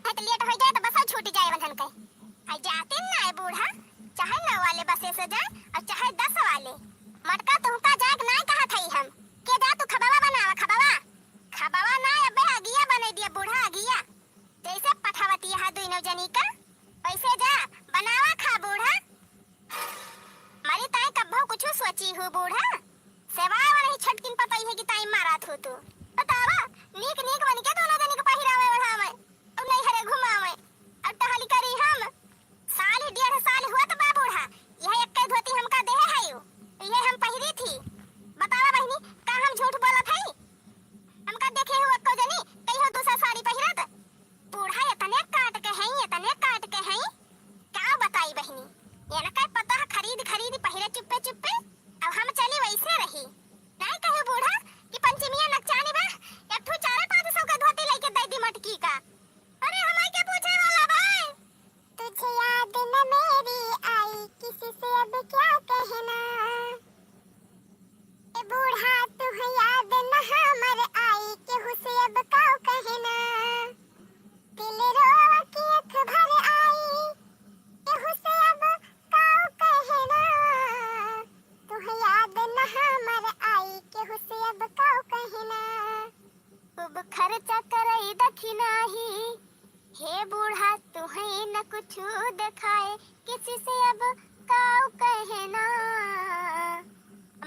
है तो लेट हो जाए तो बस छूट जाए वंधन के। आई जाते ना है बूढ़ा, चाहे नौ वाले बसे से जाए और चाहे दस वाले। मटका तुमका जाए के नाई कहा थई हम। के जा तू खबवा बनावा, खबवा। खबवा ना अबे अगिया बने दिया बूढ़ा, अगिया। जैसे पठावती है दुइनो जनी का, वैसे जा बनावा खा बूढ़ा। मरी ताई कब्बो कुछु सोची हूँ बूढ़ा? सेवा वाला ही छटकिन पतई है कि ताई मारत हो तू। बतावा, नीक नीक बन के दोनों जनी के पहिरावे ओढ़ावे, और नैहरे घुमावे, और टहली करी हम। साल ही डेढ़ साल हुआ तो बा बूढ़ा, यह एक धोती हमका देहे है यू, यह हम पहिरी थी। बतावा बहिनी, का हम झूठ बोलत हई? हमका देखे हो एको जनी, कहियो दूसरा साड़ी पहिरत? बूढ़ा इतने काट के हैं, इतने काट के हैं, का बताई बहिनी। इनका पता है खरीद खरीद पहिरे चुप्पे चुप्पे, अब हम चली वैसे रही। नहीं कहे बूढ़ा कि पंचमिया नकचानी बा, एक ठो चार पाँच सौ का धोती लेके दे दी मटकी का। अरे हमारे के पूछे वाला भाई। तुझे याद न मेरी आई, किसी से अब क्या कहना। ए बूढ़ा, तुह याद न हमर आई, केहू से अब काउ कहना। दिल रोवा के अख भर आई, केहू से अब काउ कहना। तुह याद न हमर आई, केहू से अब काउ कहना। खूब खर्चा करई दखिनाही, हे बूढ़ा, तुहे न कुछु देखाए, किसी से अब काउ कहना।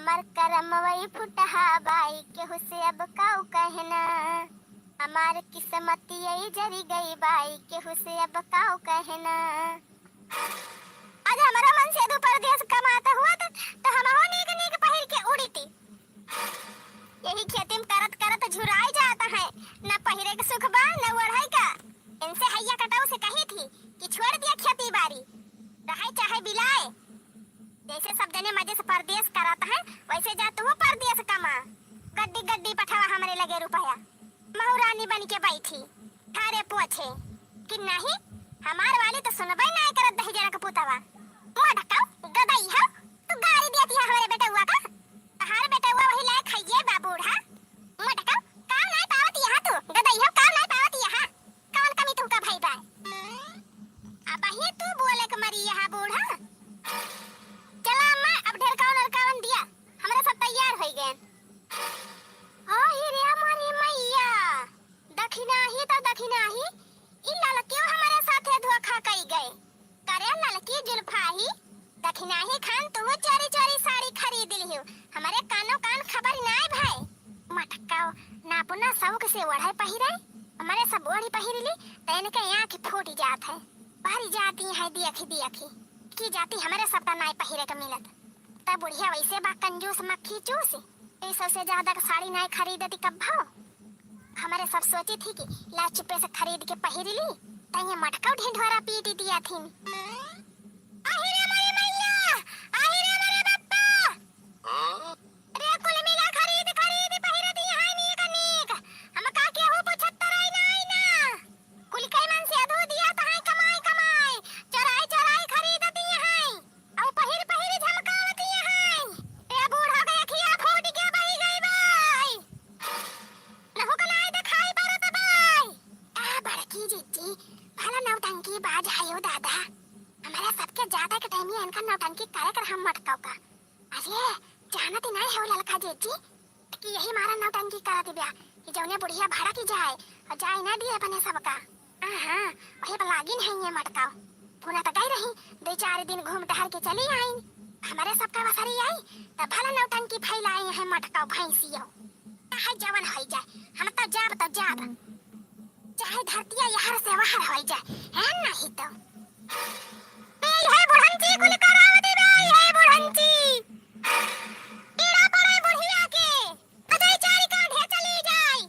हमार करमवई फुटहा बाई, केहू से अब काऊ कहना। हमार किस्मतियई जरि गई बाई, केहू से अब काऊ कहना। आज हमरा मनसेधू परदेस कमात हुआ त, त हमहू नीक नीक पहिर के उड़िती। यही खेती में करत करत झुराई जात है, न पहिरे के सुख बा, न ओढ़े का। इनसे हैया कटाऊ से कही थी कि छोड़ दिया खेती बारी, रहे चाहे बिलाए। जैसे सब जने मजे से परदेस करत हैं, वैसे जा तू परदेस कमा। गड्डी गड्डी पठावा हमरे लगे रुपया। महू रानी बन के बैठी, थारे पोछे कि नहीं, हमार वाली तो सुनबे नहीं करत दहिजरा के पुतवा। मोटका गदई है, तू गारी देती है हमरे बेटउआ का। तहार बेटउआ वही लायक है ये बा बूढ़ा। मोटका, काम नहीं पावत यहाँ तू, गदई हो, काम नहीं पावत यहाँ। कौन कमी तुमका भई बा? अबही तू बोले के मरी यहाँ बूढ़ा। चला अम्मा, अब ढेरकावन उरकावन दिया, हमरा सब तैयार होई गए। ओ ही रे हमारी मैया, दखिनाही त दखिनाही, ई ललकियो हमरे साथे धोखा कई गए। करे ललकी जुल्फाही, दखिनाही खान तू चोरी चोरी साड़ी खरीद लिहियो, हमरे कानो कान खबर नाय भय। मटकाओ, ना अपना शौक से ओढ़े पहिरे, हमरे सब ओढ़ी पहिर ली, त इनके आँख फूट जात है, भरी जाती है देखी देखी, की जाती हमरे सब का नाय पहिरे के मिलत। त बुढ़िया वैसे बा कंजूस मक्खी चूस, ई सबसे ज्यादा के साड़ी नाय खरीदती कब्भो। हमरे सब सोची थी कि ला चुप्पे से खरीद के पहिर ली, त ये मटकाओ ढिंढोरा पीट दिया थीन। आहि रे मोरी मैया, आहि रे मोरे बप्पा। रे कुल मिला खरीद खरीद पहिरती है नीक नीक, हमका केहू पूछत त रही नाई ना। कुल कई मनसेधू दिया त है कमाई कमाई, चोराई चोराई खरीदती है, अउ पहिर पहिर झमकावती है। ए बूढ़ा के अखिया फूट के बही गई बाई, नहु कलाई देखाई परत बाई। आ बड़की जिज्जी, भला नौटंकी बाज है यो दादा, हमारे सबके ज्यादा के टाइम ये इनका नौटंकी करे कर हम मटकाओ का। अरे, जानत ही नाई हो ललका जिज्जी कि यही मारा नौटंकी करत बिया कि जौने बुढ़िया भड़क जाए और जाए ना दिए अपने सबका। हाँ, हाँ, वही पर लागिन है ये मटकाओ। पुना त गई रही, दो चार दिन घूम टहर के चली आई। हमारे सबका वसरी आई, तब भला नौटंकी फैलाई है मटकाओ भैंसियो। चाहे जवन होई जाए, हम तो जाब तो जाब। चाहे धरतिया यहर से वहर होई जाए, है नहीं तो। ए, हे बुढ़ंची कुल करावती बे, हे बुढ़ंची। कीड़ा पड़े बुढ़िया के, अजय चारी कांधे चली जाई।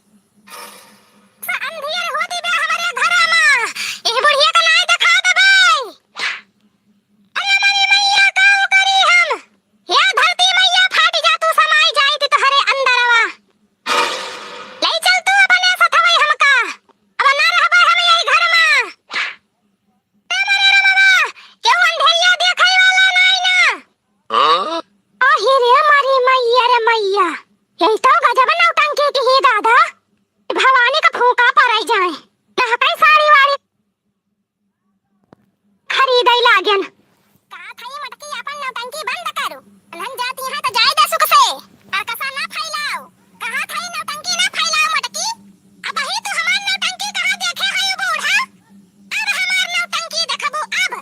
स अंधियर होती बे हमरे घरा मा, ए बुढ़िया का नाई देखा देबे। अरे मरी मैया, काऊ करी हम? या धरती मैया, फाट जा तू, समाई जाई थी तोहरे अंदरवा। ले चल तू अपने सथवई हमका, अब ना रहबे हम यही घर मा। ए मरे रमवा, केहू अंधेरिया देखई वाला नाई ना। आहि रे मरी मैया रे मैया, यही तो गजब नौटंकी की ही दादा। भवानी का फूका पड़ई जाए, नहकई साड़ी वाड़ी खरीदई लागेन। का थई मटकी, अपन नौटंकी बंद करू। अनहन जाती हैं तो जाए दे सुख से, और कसा ना फैलाओ। कहा थई नौटंकी ना फैलाओ मटकी। अबही तू हमार नौटंकी कहाँ देखे है बूढ़ा? अब हमार नौटंकी देखबू अब।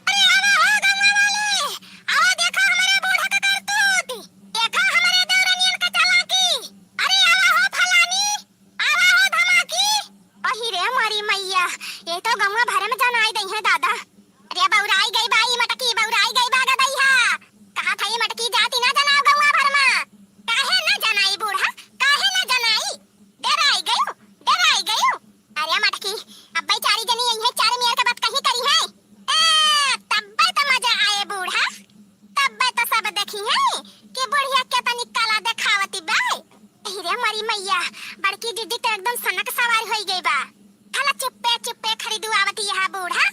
अरे आवा हो गंगा वाले, आवा देखा हमारे बूढ़ा का करतूत, देखा हमारे देवरनियन का चालाकी। अरे आवा हो फलानी, आवा हो धमाकी। अहि रे मोरी मैया, ये तो गौवा भरे में जनाई दई है दादा। अरे बउराई गई बा ई मटकी, बउराई गई बा गदइहा। कहा थई मटकी जाती ना जनाओ गौवा भर मा। काहे ना जनाई बूढ़ा, काहे ना जनाई? डराई गयू, डराई गयू। अरे मटकी, अब्बे चारी जनी यही है, चार मेर के बात कहीं करी है। ए, तब्बे तो मजा आए बूढ़ा, तब्बे तो सब देखी है कि बुढ़िया केतनी कला देखावती बा। अहि रे मरी मैया, बड़की जिज्जी तो एकदम सनक सवार होई गई बा। भला चुप्पे चुप्पे खरीदुआवती यहाँ बूढ़ा,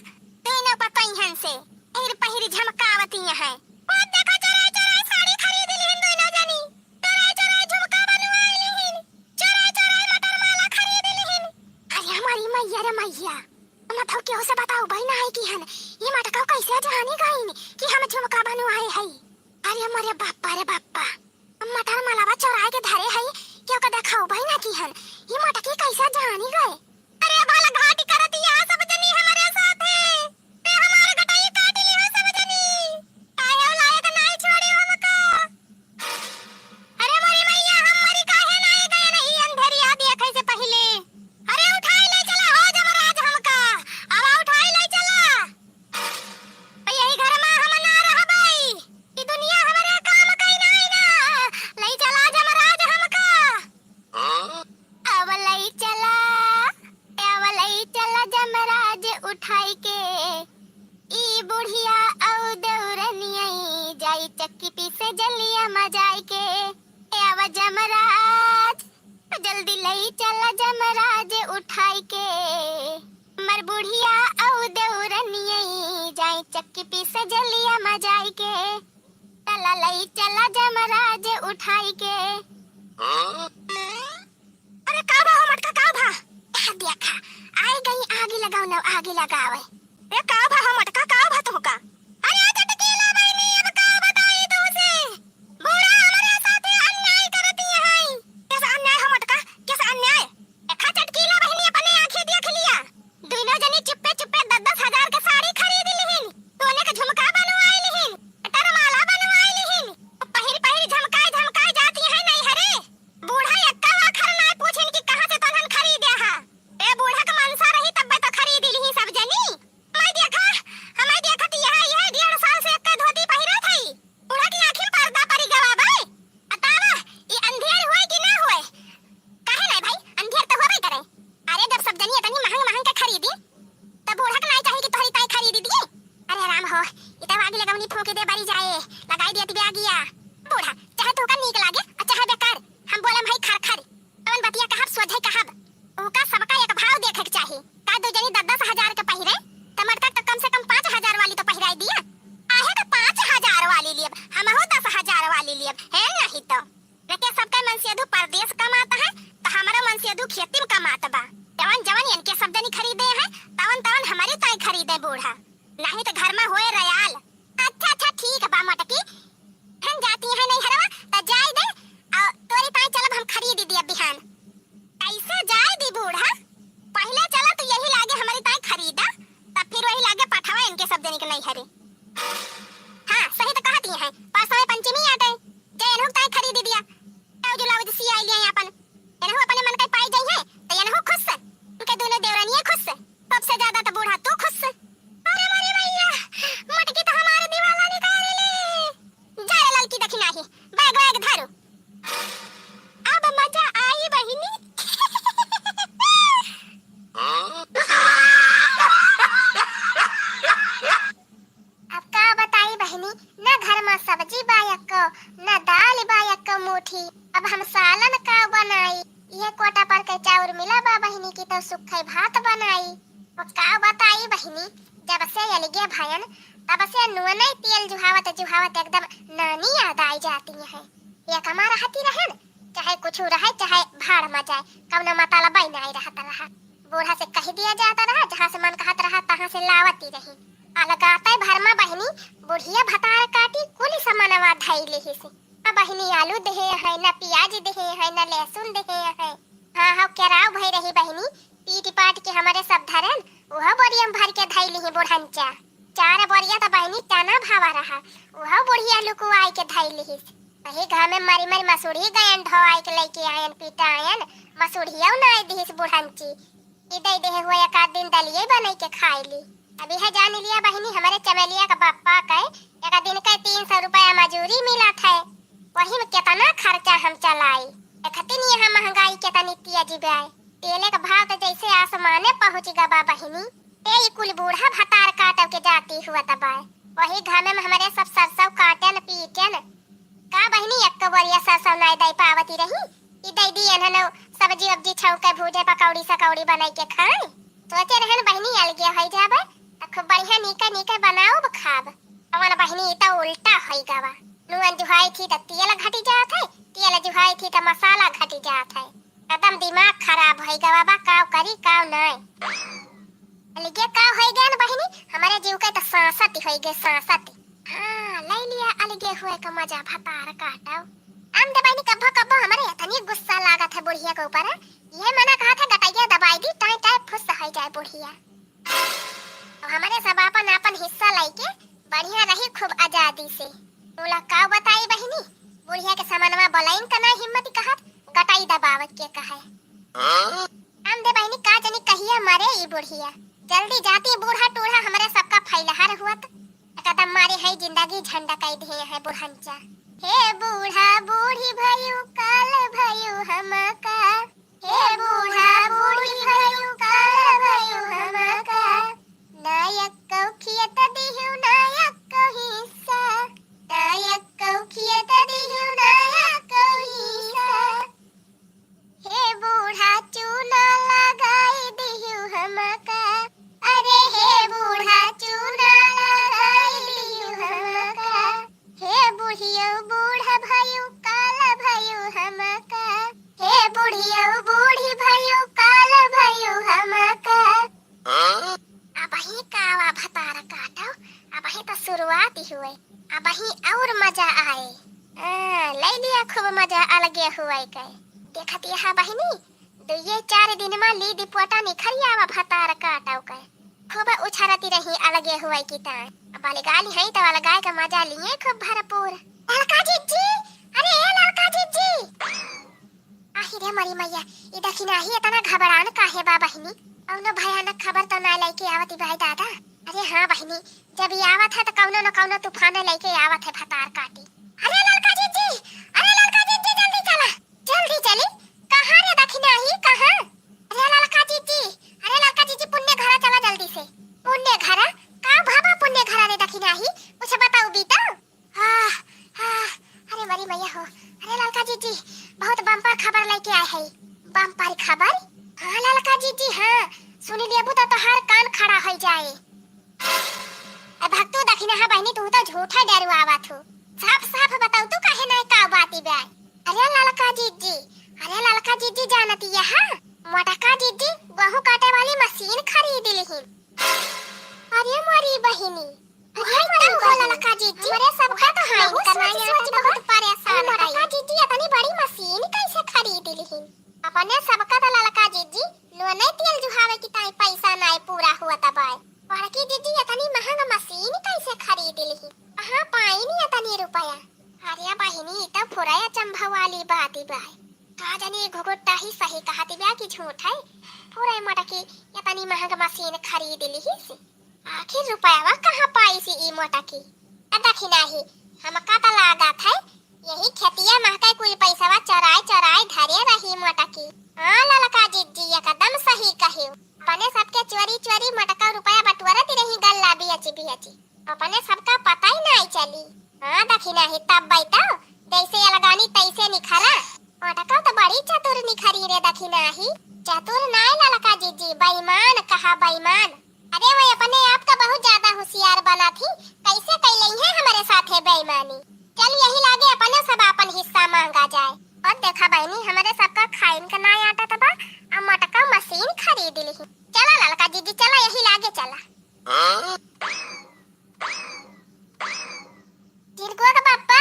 तीनों पर पहिहन से पहिर पहिर झमकावती यहाँ। ओ देखो चोराई चोराई साड़ी खरीद लिहिन दोनों जनी, चोराई चोराई झुमका बनवाई लिहिन, चोराई चोराई मटर माला खरीद लिहिन। अरे हमारी मैया रे मैया, हम तो केहू से बताऊ भाई ना है कि हन, ये मटकाऊ कैसे जानी गईन कि हम झुमका बनवाए हई। अरे मोरे बाप्पा रे बाप्पा, हम मटर मालावा चोराए के धरे हई, केहू के देखाऊ भाई ना कि हन, ये मटकी कैसे जानी गए। अरे भला घाटी करत यहाँ सब जनी हमरे साथे, ते हमार गटई काट ली हो सब जनी, काहे लायक नाई छोड़ी हमका। कि पीसे जलिया मजाई के, ए आवा जमराज, जल्दी लई चला जमराज उठाई के। मर बुढ़िया औ देउरनियई, जाई चक्की पीसे जलिया मजाई के। चला लई चला जमराज उठाई के। अरे का भा हो मटका, का भा? ए देखा, आई गई आगी लगावे ना, आगी लगावे। ए का भा हो मटका, का भा तोहका? अरे चटकीला बहिनी, अब का बताई तोहसे? बूढ़ा हमरे साथे अन्याय करती है। कैसा अन्याय हो मटका, कैसा अन्याय? देखा चटकीला बहिनी, अपने आँखी देख लिया। दुइनो जनी चुप्पे चुप्पे दस दस हजार के साड़ी खरीद लिहिन, सोने के झुमका बनवाई लिहिन, टरमाला बनवाई लिहिन। पहिर पहिर झमकाई झमकाई जाती है नैहरे। बूढ़ा एक्का आखर नाय पूछिन कि कहाँ से तोहन खरीदे हा। ए बूढ़ा के मनसा रही तब्बे तो खरीद लिही सब जनी। मैं देखा, हमें देखत यह, यह डेढ़ साल से एक्का धोती पहिरत हई। बूढ़ा की आँखी में पर्दा पड़ी गवा बे। बतावा, ई अंधेर हुए कि ना हुए? काहे नाय भाई, अंधेर तो होबे करे। अरे जब सब जनी इतनी महंग महंग के खरीदी, तब बूढ़ा के नाय चाही कि तोहरी ताई खरीदी दिए? अरे राम हो, ई तो आगी लगवनी फूंक दे बरी जाए, लगाई दिया तिबे आगिया। बूढ़ा, चाहे तोहका नीक लागे और चाहे बेकार, हम बोले भाई खर खर। कौन बतिया कहब, सोझे कहब। उनका सबका एक भाव देखे के चाही। का दो जनी दस दस हजार के पहिरे, त मटका तो कम से कम पाँच हजार वाली तो पहिराई दिया। आहे तो पाँच हजार वाली लियब, हमहू दस हजार वाली लियब, है नहीं तो। न के सबका मनसेधु परदेस कमात है, तो हमारा मनसेधु खेती में कमात बा। जवन जवन इनके सब जनी खरीदे हैं, तवन तवन हमारी ताई खरीदे बूढ़ा। नहीं तो घर में होए रयाल। अच्छा, अच्छा, ठीक बा मटकी, हम जाती हैं नैहरवा, त जाई दे, और तोरी ताई चलब हम खरीद दिया बिहान। कैसे जाए दी बूढ़ा? पहले चला तू यही लागे हमारी ताई खरीदा, तब फिर वही लागे पठावा इनके सब जनी के नैहरे। हाँ, सही तो कहती हैं, परसों में पंचमी आटे, जे इनहू ताई खरीद दिया, ब्लाउज उलाउज सियाई लिया अपन, इनहू अपने मन के पाई जाई है, तो इनहू खुश, उनके दोनों देवरानियाँ खुश। सबसे ज्यादा तो बूढ़ा तू खुश। अरे मोरे भैया, मटकी तो हमारे दिवाला निकाल ले। जा रे ललकी देखी नाही, बैग वैग धरू। अब मजा आई बहिनी। अब का बताई बहिनी, न घर में सब्जी बा एक्को, न दाल बा एक्को मुठी। अब हम सालन का बनाई? इहे कोटा पर के चाउर मिला बा बहिनी की तो सुखई भात बनाई। अब का बताई बहिनी, जब से अलगे भयन तब से नुअनई तेल जुहावत जुहावत एकदम नानी याद आई जाती है। ये कमा रहती रहन, चाहे कुछ रहे चाहे भाड़ में जाए, कौनो मतलब ही नहीं रहत रहा। बूढ़ा से कह दिया जाता रहा, जहाँ से मन कहत रहा तहाँ से लावती रही। अलगाते भर में बहिनी बुढ़िया भतार काटी कुल सामानवा धई लिहिस। न बहिनी आलू देहे है, न पियाज देहे है, न लहसुन देहे है। हाँ हाँ, केराव भई रही बहिनी, पीट पाट के हमरे सब धरन, उहो बोरिया में भर के धई लिही बुढ़ंचा। चार बोरिया त बहिनी चना भावा रहा, उहो बुढ़िया लुकुआई के धई लिहिस। वही घामे मरी मरी मसूरी गयन ढोआई के लइके आयन, पिटायन, मसूरिया उनाई दिहिस बुढ़ंची। ई दे देहे हुआ एक आध दिन दलिये बनाई के खाई ली। अभी है जान लिया बहिनी, हमरे चमेलिया का बापा के एक दिन के तीन सौ रुपया मजूरी मिलत है, वही में केतना खर्चा हम चलाई। देखती नहीं है महंगाई केतनी तेज बा। तेले का भाव तो जैसे आसमाने पहुँच गवा बहिनी। ए ई कुल बूढ़ा भतार काटव के जाती हुआ तबाय। वही घामे में हमरे सब सरसों काटन पीटन। का बहिनी, एक बोरिया सरसों नाय दे पावती रही? ई दे दी एन्हन सब्जी वब्जी छौके भूजे पकौड़ी सकौड़ी बनाई के खाए। सोचे रहन बहिनी अलगे होई जाबे, त खूब बढ़िया नीके नीके बनाउब खाब। अवन बहिनी, ई त उल्टा होई गवा। नून जुहाई थी त तेल घटी जात है, तेल जुहाई थी त मसाला घटी जात है। एकदम दिमाग खराब होई गवा बा, काव करी काव नाय। अलगे काव होई गन बहिनी, हमरे जीव के त सांसत होई गए, सांसत। हाँ, ले लिया अलगे हुए का मजा भतार काटव। आम दे बहिनी, कब्बो कब्बो हमरे इतनी गुस्सा लागत है बुढ़िया के ऊपर, ये मना कहा था गटैया दबाई दी, टाई टाई फुस होई जाए बुढ़िया। अब हमरे सब आपन आपन हिस्सा लइके बढ़िया रही खूब आजादी से। तोला का बताई बहिनी, बुढ़िया के समनवा बोलाइन का ना हिम्मत कहत गटाई दबावत के कहे। हम दे बहिनी का जनी कहिया मरे ई बुढ़िया। जल्दी जाती बूढ़ा टूढ़ा हमरे सबका फैलहर हुअत। एकदम मारे है जिंदगी झंडा कई दिए है बुढ़ंचा। हे बूढ़ा बूढ़ी भयू काल भयू हमका। हे बूढ़ा बूढ़ी भयू काल भयू हमका। ना यक्को खियत दिहू ना यक्को हिस्सा। ना यक्को पियऊ बूढ़ी भयू, काल भयू हमका। हाँ? अबही का वा भतार काटो, अबही तो शुरुआत ही हुए, अबही और मजा आए। हाँ, ले लिया खूब मजा अलगे हुए के। देखत यहा बहिनी, दुइये चार दिन मा ली दिपोटा निखर आवा भतार काटो के। खूब उछरती रही अलगे हुए की तान। अब अलगाली है तो अलगाए का मजा लिए खूब भरपूर। ललका जिज्जी, अरे ए ललका जिज्जी। आही रे मरी मैया, ई दखिनाही इतना घबरान काहे बा बहिनी? कौनो भयानक खबर तो ना लेके आवत ई भाई दादा? अरे हाँ बहिनी, जब ई आवत है तो कौनो न कौनो तूफान लेके आवत है भतार काटी। अरे ललका जिज्जी, अरे ललका जिज्जी जल्दी चला, जल्दी चली। कहाँ रे दखिनाही, कहाँ? अरे ललका जिज्जी, अरे ललका जिज्जी पुण्य घरा चला जल्दी से। पुण्य घरा? का भाबा पुण्य घरा रे दखिनाही? कुछ बताऊ बीता? आह, आह, अरे मरी मैया हो, अरे ललका जिज्जी, बहुत बम्पर खबर लेके आए है। बम्पर खबर? हाँ ललका जिज्जी, हाँ, सुनी लेबू तो तोहार कान खड़ा हो जाए। ए भक्तू दखिनाहा बहिनी, तू तो झूठा डेरवावत हो, साफ साफ बताऊ तू काहे नहीं का बात बा? अरे ललका जिज्जी, अरे ललका जिज्जी जानती यहा मोटका जिज्जी गेहूं काटे वाली मशीन खरीद लिहिन। अरे मोरी बहिनी, अरे मोरी बहिनी, ललका जिज्जी, हमरे सबका तो हाइन करना है, तो बहुत परेशान है। मोटका जिज्जी इतनी बड़ी मशीन कैसे खरीद लिहिन? अपने सबका तो ललका जिज्जी लोने तेल जुहावे की ताई पैसा नाय पूरा हुआ तबाय। बड़की जिज्जी इतनी महंग मशीन कैसे खरीद लिहिन? कहाँ पाइन इतनी रुपया? अरे बहिनी, ई तो फुरय अचंभा वाली बात बाय। का जानी घुघुट्टा ही सही कहत बा कि झूठ है। फुरय मोटकी इतनी महंग मशीन खरीद लिहिस। आखिर रुपयवा कहाँ पाइस ई मोटकी? आ दखिनाही, हमका त लागत है, यही खेतिया महके कुल पैसवा चोराए चोराए धरे रही मोटकी। हाँ ललका जिज्जी, एकदम सही कही। अपने सबके चोरी चोरी मोटका रुपया बटोरत रही गल्ला बियची बियची। अपने सबका पता ही नहीं चली। हाँ दखिनाही, तब बैठो, जैसे अलगानी तैसे निखरा। मोटका तो बड़ी चतुर निखरी रे दखिनाही। चतुर नाय ललका जिज्जी, बेईमान कहा बेईमान। अरे वो अपने आप का बहुत ज्यादा होशियार बना थी, कैसे कैलई है हमारे साथे बेईमानी। चल यही लागे अपने सब आपन हिस्सा मांगा जाए। और देखा बहिनी, हमारे सबका खाइन का नाय आटा तबा, आ मोटका मशीन खरीद लिही। चला ललका जिज्जी, चला यही लागे चला। झिनकुआ का पप्पा,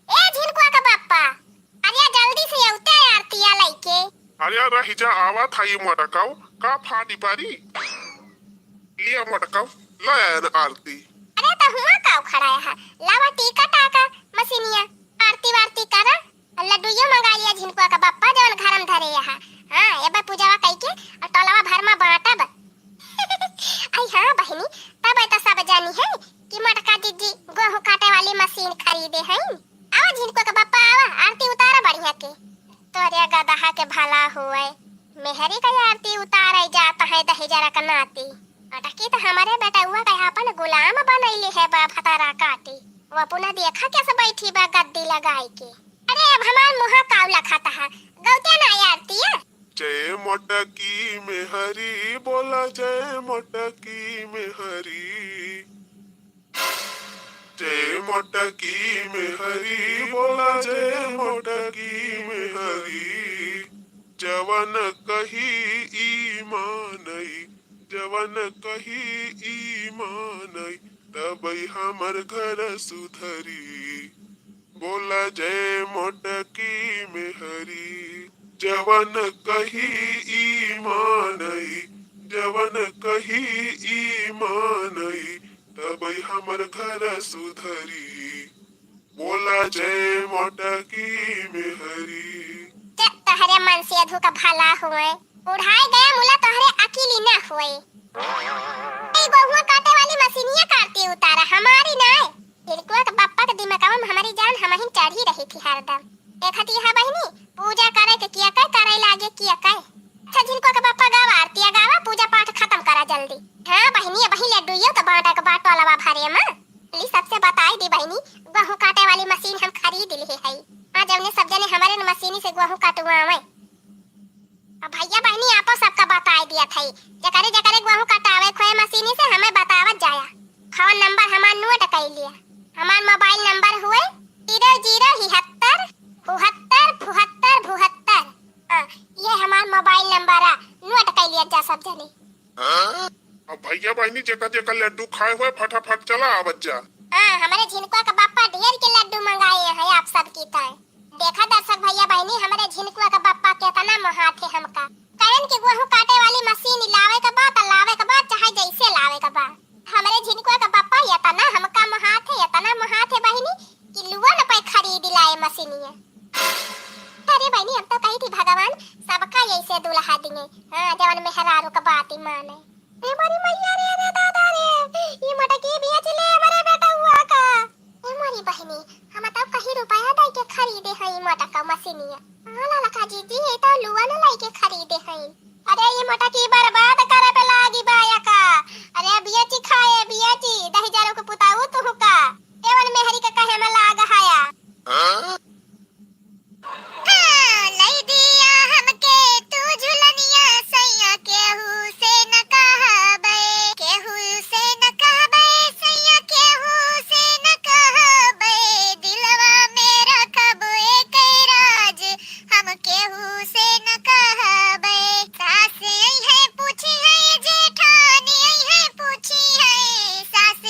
ए झिनकुआ का पप्पा, अरे जल्दी से अउते आरतिया लइके। अरे रही जा, आवत हई मोटकऊ, का फानी पारी? लिया मोटकऊ, ले आया न आरती। अरे तो हुआ का खड़ा है, लावा टीका टाका मशीनिया, आरती वारती करा। लड्डूयो मंगा लिया झिनकुआ का बप्पा, जवन घर में धरे यहाँ। हाँ, एबे पूजावा कइके और टोलवा भर में बांटब। आई हाँ बहिनी, तब तो सब जानी है कि मोटका जिज्जी गेहूं काटे वाली मशीन खरीदे हैं। आवा झिनकुआ का बप्पा, आवा, आरती उतारा बढ़िया के। तोरे गदहा के भला होए, मेहरी का आरती उतारे जाता है दहेजरा का नाती। मोटकी तो हमारे बेटउआ का अपन गुलाम बनैले है बा भतारा काटी। वो अपना देखा कैसे बैठी बा गद्दी लगाई के। अरे अब हमार मुँह काउ लखाता है, गौते ना आरतिया। जय मोटकी मेहरी, बोला जय मोटकी मेहरी। जय मोटकी मेहरी, बोला जय मोटकी मेहरी। जवन कही ई मानई, जवन कही ई मानई, तबई हमर घर सुधरी। बोला जय मोटकी मेहरी। जवन कही ई मानई, जवन कही ई मानई, तबई हमर घर सुधरी। बोला जय मोटकी मेहरी। जब तहरे मन से अधू का भला होए, उढ़ाए गया मुला तोहरे अकिल ही ना होए। ए, गेहुआ काटे वाली मशीनिया काटती उतारा, हमारी ना है। झिनकुआ के बप्पा के दिमगवा में हमारी जान हमहिन चढ़ी रही थी हरदम। देखती है बहिनी, पूजा करे के किया के करे लागे किया के। अच्छा झिनकुआ के बप्पा गावा आरतिया गावा, पूजा पाठ खत्म करा जल्दी। हाँ बहिनी, अबही लड्डूयो तो बांटा के बाटो अलवा भरे में। ली सबसे बताई दी बहिनी, गेहूं काटे वाली मशीन हम खरीद लिहे हई। हाँ जौने सब जने हमारे न मशीनी से गेहूं कटवावे। अब भैया बहिनी आपो सबका बताई दिया थई, जकरे जकरे गेहूं कटावे खोए मशीनी से हमें बतावत जाया। फोन नंबर हमार नोट कर लिया। हमार मोबाइल नंबर हुए जीरो जीरो हिहत्तर, हुहत्तर, फुहत्तर, भुहत्तर। हाँ, ये परा, नोट कइ लिया जा सब जने। अब भइया बहिनी जेका जेका लड्डू खाए हुए फटाफट चला आवत जा। हाँ, हमरे झिनकुआ का बप्पा ढेर के लड्डू मंगाए हैं आप सब की ताई। देखा दर्शक भइया बहिनी, हमरे झिनकुआ का बप्पा केतना मोहात है हमका। कहन कि गोहूँ काटे वाली मशीन लावे के बा त लावे के बा, चाहे जइसे लावे के बा। हमरे झिनकुआ का बप्पा एतना हमका मोहात है, एतना मोहात है बहिनी, कि लुआ न पाई खरीद लाए मशीनिया। अरे बहिनी, हम तो कही थी भगवान सबका यइसे दुल्हा दिए, हाँ, जवन मेहरारू का बात ही माने। ए मोरी मइया रे, रे दादा रे, ई मोटकी बेच ले हमरे बेटउआ का। ए मोरी बहिनी, हम तो कहीं रुपया दइ के खरीदे हई मोटका मशीनिया। हाँ ललका जीजी, ई तो लुआ न लइ के खरीदे हई। अरे ई मोटकी बर्बाद करे पे लागी बा एका। अरे बेची खाए, बेची, दहिजरू के पुताऊ तुहू का। केवन मेहरी के कहे में लाग हया। हाँ? हाँ, लई दिया हमके तू झुलनिया सैया, केहू से न कहबे, केहू से न कहबे सैया, केहू से न कहबे, दिलवा में रखब एके राज, हम केहू से न कहबे। सास अइहैं पूछिहैं, जेठानी अइहैं पूछिहैं, सास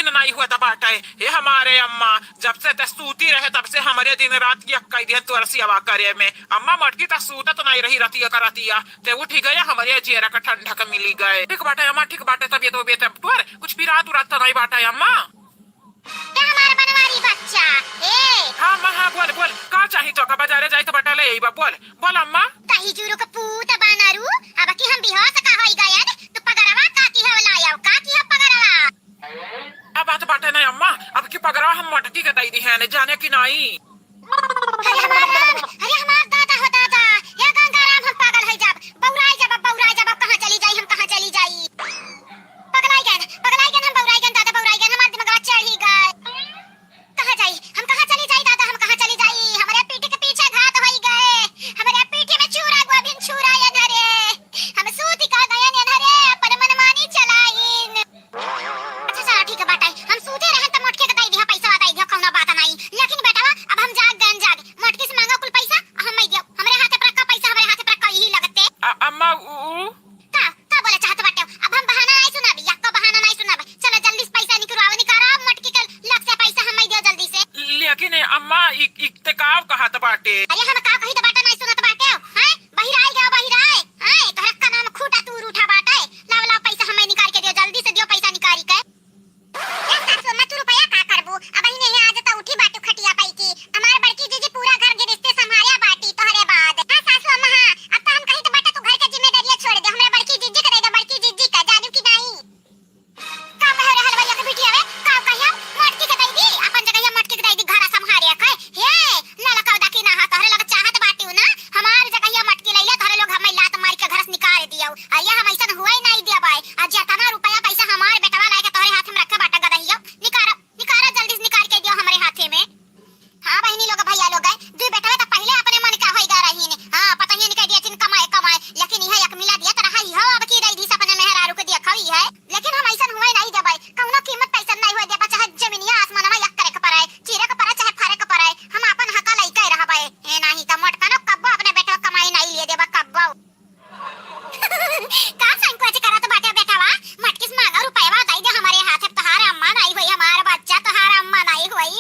नाई हुआ त बाटे। हे हमारे अम्मा, जब से ते सूती रहे, तब से हमरे दिन रात यक्कई दिहन तोर सियवा करे में। अम्मा मोटकी त सूतत नाई रही रतिया का रतिया, ते उठी गया, हमरे जियरा का ठंडक मिली गए। ठीक बाटे अम्मा, ठीक बाटे, तबियत उबियत अब तोर कुछ पिरात उरात त नाई बाटे अम्मा? ए हमार बनवारी बच्चा, ए। हाँ अम्मा, हाँ, बोल, बोल, का चाही तोका? बजारे जाई त बटा ले अइबा, बोल, बोल अम्मा। दही जुरु क पूत बानरू, अब की हम बिहोश का होई गयन, तू पगरवा का की हो लायव, का की हो पगरवा? अब बात बाटे नहीं अम्मा, अब की पगरवा हम मोटकी के दई दिहन, जाने कि नाई? अरे हमार राम, अरे हमार दादा हो दादा, या गंगाराम हम पागल होइ जाब, बौराइ जाब, बौराइ जाब, अब कहाँ चली जाई, हम कहाँ चली जाई? पगलाइ गयन, पगलाइ गयन, हम बौराइ गयन, दादा बौराइ गयन, हमार दिमगवा चढ़ी गए। कहाँ जाई? हम कहाँ चली जाई दादा, हम कहाँ चली जाई? हमरे पीठ के पीछे घात होई गए, हमरे पीठ में छुरा गोभिन छुरायन हरे, हम सूत का गयन हरे, अपन मनमानी चलाइन। अच्छा चला ठीक है बाटे, हम सूते रहन त मोटकी के दई दिया, पैसा दई दिया, कौनो बात नहीं, लेकिन बेटवा अब हम जाग गयन जाग, मोटकी से मांगा कुल पैसा, हम मई दियो, हमरे हाथे पर रखा पैसा, हमरे हाथे पर रखा यही लगते। अ-, अम्मा उ, उ, का, का बोले चाहत बाटे? अब हम बहाना नाई सुनब, यक्को बहाना नाई सुनब। चलो जल्दी से पैसा निकलवाओ, निकालो मोटकी के लक से पैसा हम दे दियो जल्दी से। लेकिन अम्मा, इ, इ ते का कहत बाटे? अरे हम का कही त बाटे नाई सुनत बाटे, हैं? बहिराए गयो, बहिराए, हैं? तोहरा का नाम खूटा तूर उठा बाटे। लाओ, लाओ पैसा हम निकाल के दियो, जल्दी से दियो पैसा निकाल के। ए सासु अम्मा, तू रुपया का करबू? अब ही नहीं, आज त उठी बाटू खटिया पाई की। हमार बड़की जीजी पूरा घर गिरस्ती संभालिया बाटी तोहरे बाद। हाँ सासु अम्मा, हाँ, अब त हम कहीं त बाटा तू घर के जिम्मेदारिया छोड़ दे, हमरा बड़की जीजी के दे दे, बड़की जीजी का, जानू कि नहीं? का कह रहल बा एक बिटिया वे? का कहिया? मोटकी के दे दी, अपन जगह मोटकी के दे दी, घर संभालिया के। हे, ललका उदा की ना हा, तोहरे लोग चाहत बाटी ना, हमार जगहिया मटकी लइले, तोहरे लोग हमें लात मार के घर से निकाल दियो। अरे हम ऐसन हुए नहीं देबै। आ जेतना रुपया पैसा हमार बेटवा लाए के तोहरे हाथ में रखे बाटा गदहियो, निकारो, निकारो जल्दी से निकाल के दियो हमरे हाथे में। हाँ बहिनी लोग, भैया लोग, दुई बेटवे तो पहले अपने मन का होई गा रहीन। हाँ, पता ही नहीं कह दिया चिन कमाए, कमाए, लेकिन यह एक मिला दिया तो रहा ही हो, अब की रही दिस अपने मेहरारू के दिया खवी है। लेकिन हम ऐसन हुए नहीं देबै, कौनो कीमत पैसा नहीं हुए देबै, चाहे जमीनिया आसमानवा एक करे के पड़े, चीरे के पड़े, चाहे फारे के पड़े, हम अपन हका लइके रहबै। ए नाही त मोटकनो कब्बो अपने बेटवा कमाई नहीं लिए देबा कब्बो। का संकोच करत बाटे बेटवा? मटकिस मांगा रुपयवा दई दे हमरे हाथे, तोहार अम्मा नहीं होई, हमार बच्चा तोहार अम्मा नहीं होई।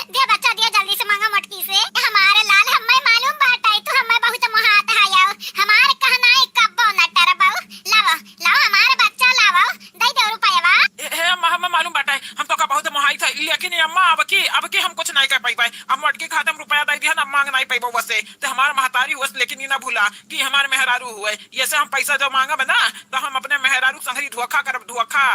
दे बच्चा दे जल्दी से मांगा मटकी से। हमारे लाल हमें मालूम बाटे, तू हमें बहुत मोहात हयो। हमार कहना है कब्बो न टरबऊ। लावा, लावा हमार बच्चा लावा, दई दे रुपयवा। ए, हे अम्मा, हमें मालूम बाटे, हम तोका बहुत मोहाई थे, लेकिन ये अम्मा, अब की, अब की हम कुछ नहीं कर पाई पाए। अब मोटकी खाते हम रुपया दई दिया ना, मांग नहीं पाई वसे। ते हमार महतारी हुअस, लेकिन ये ना भूला कि हमार मेहरारू हुए। ये से हम पैसा जो मांगब ना, तो हम अपने मेहरारू संगरी धोखा करब, धोखा।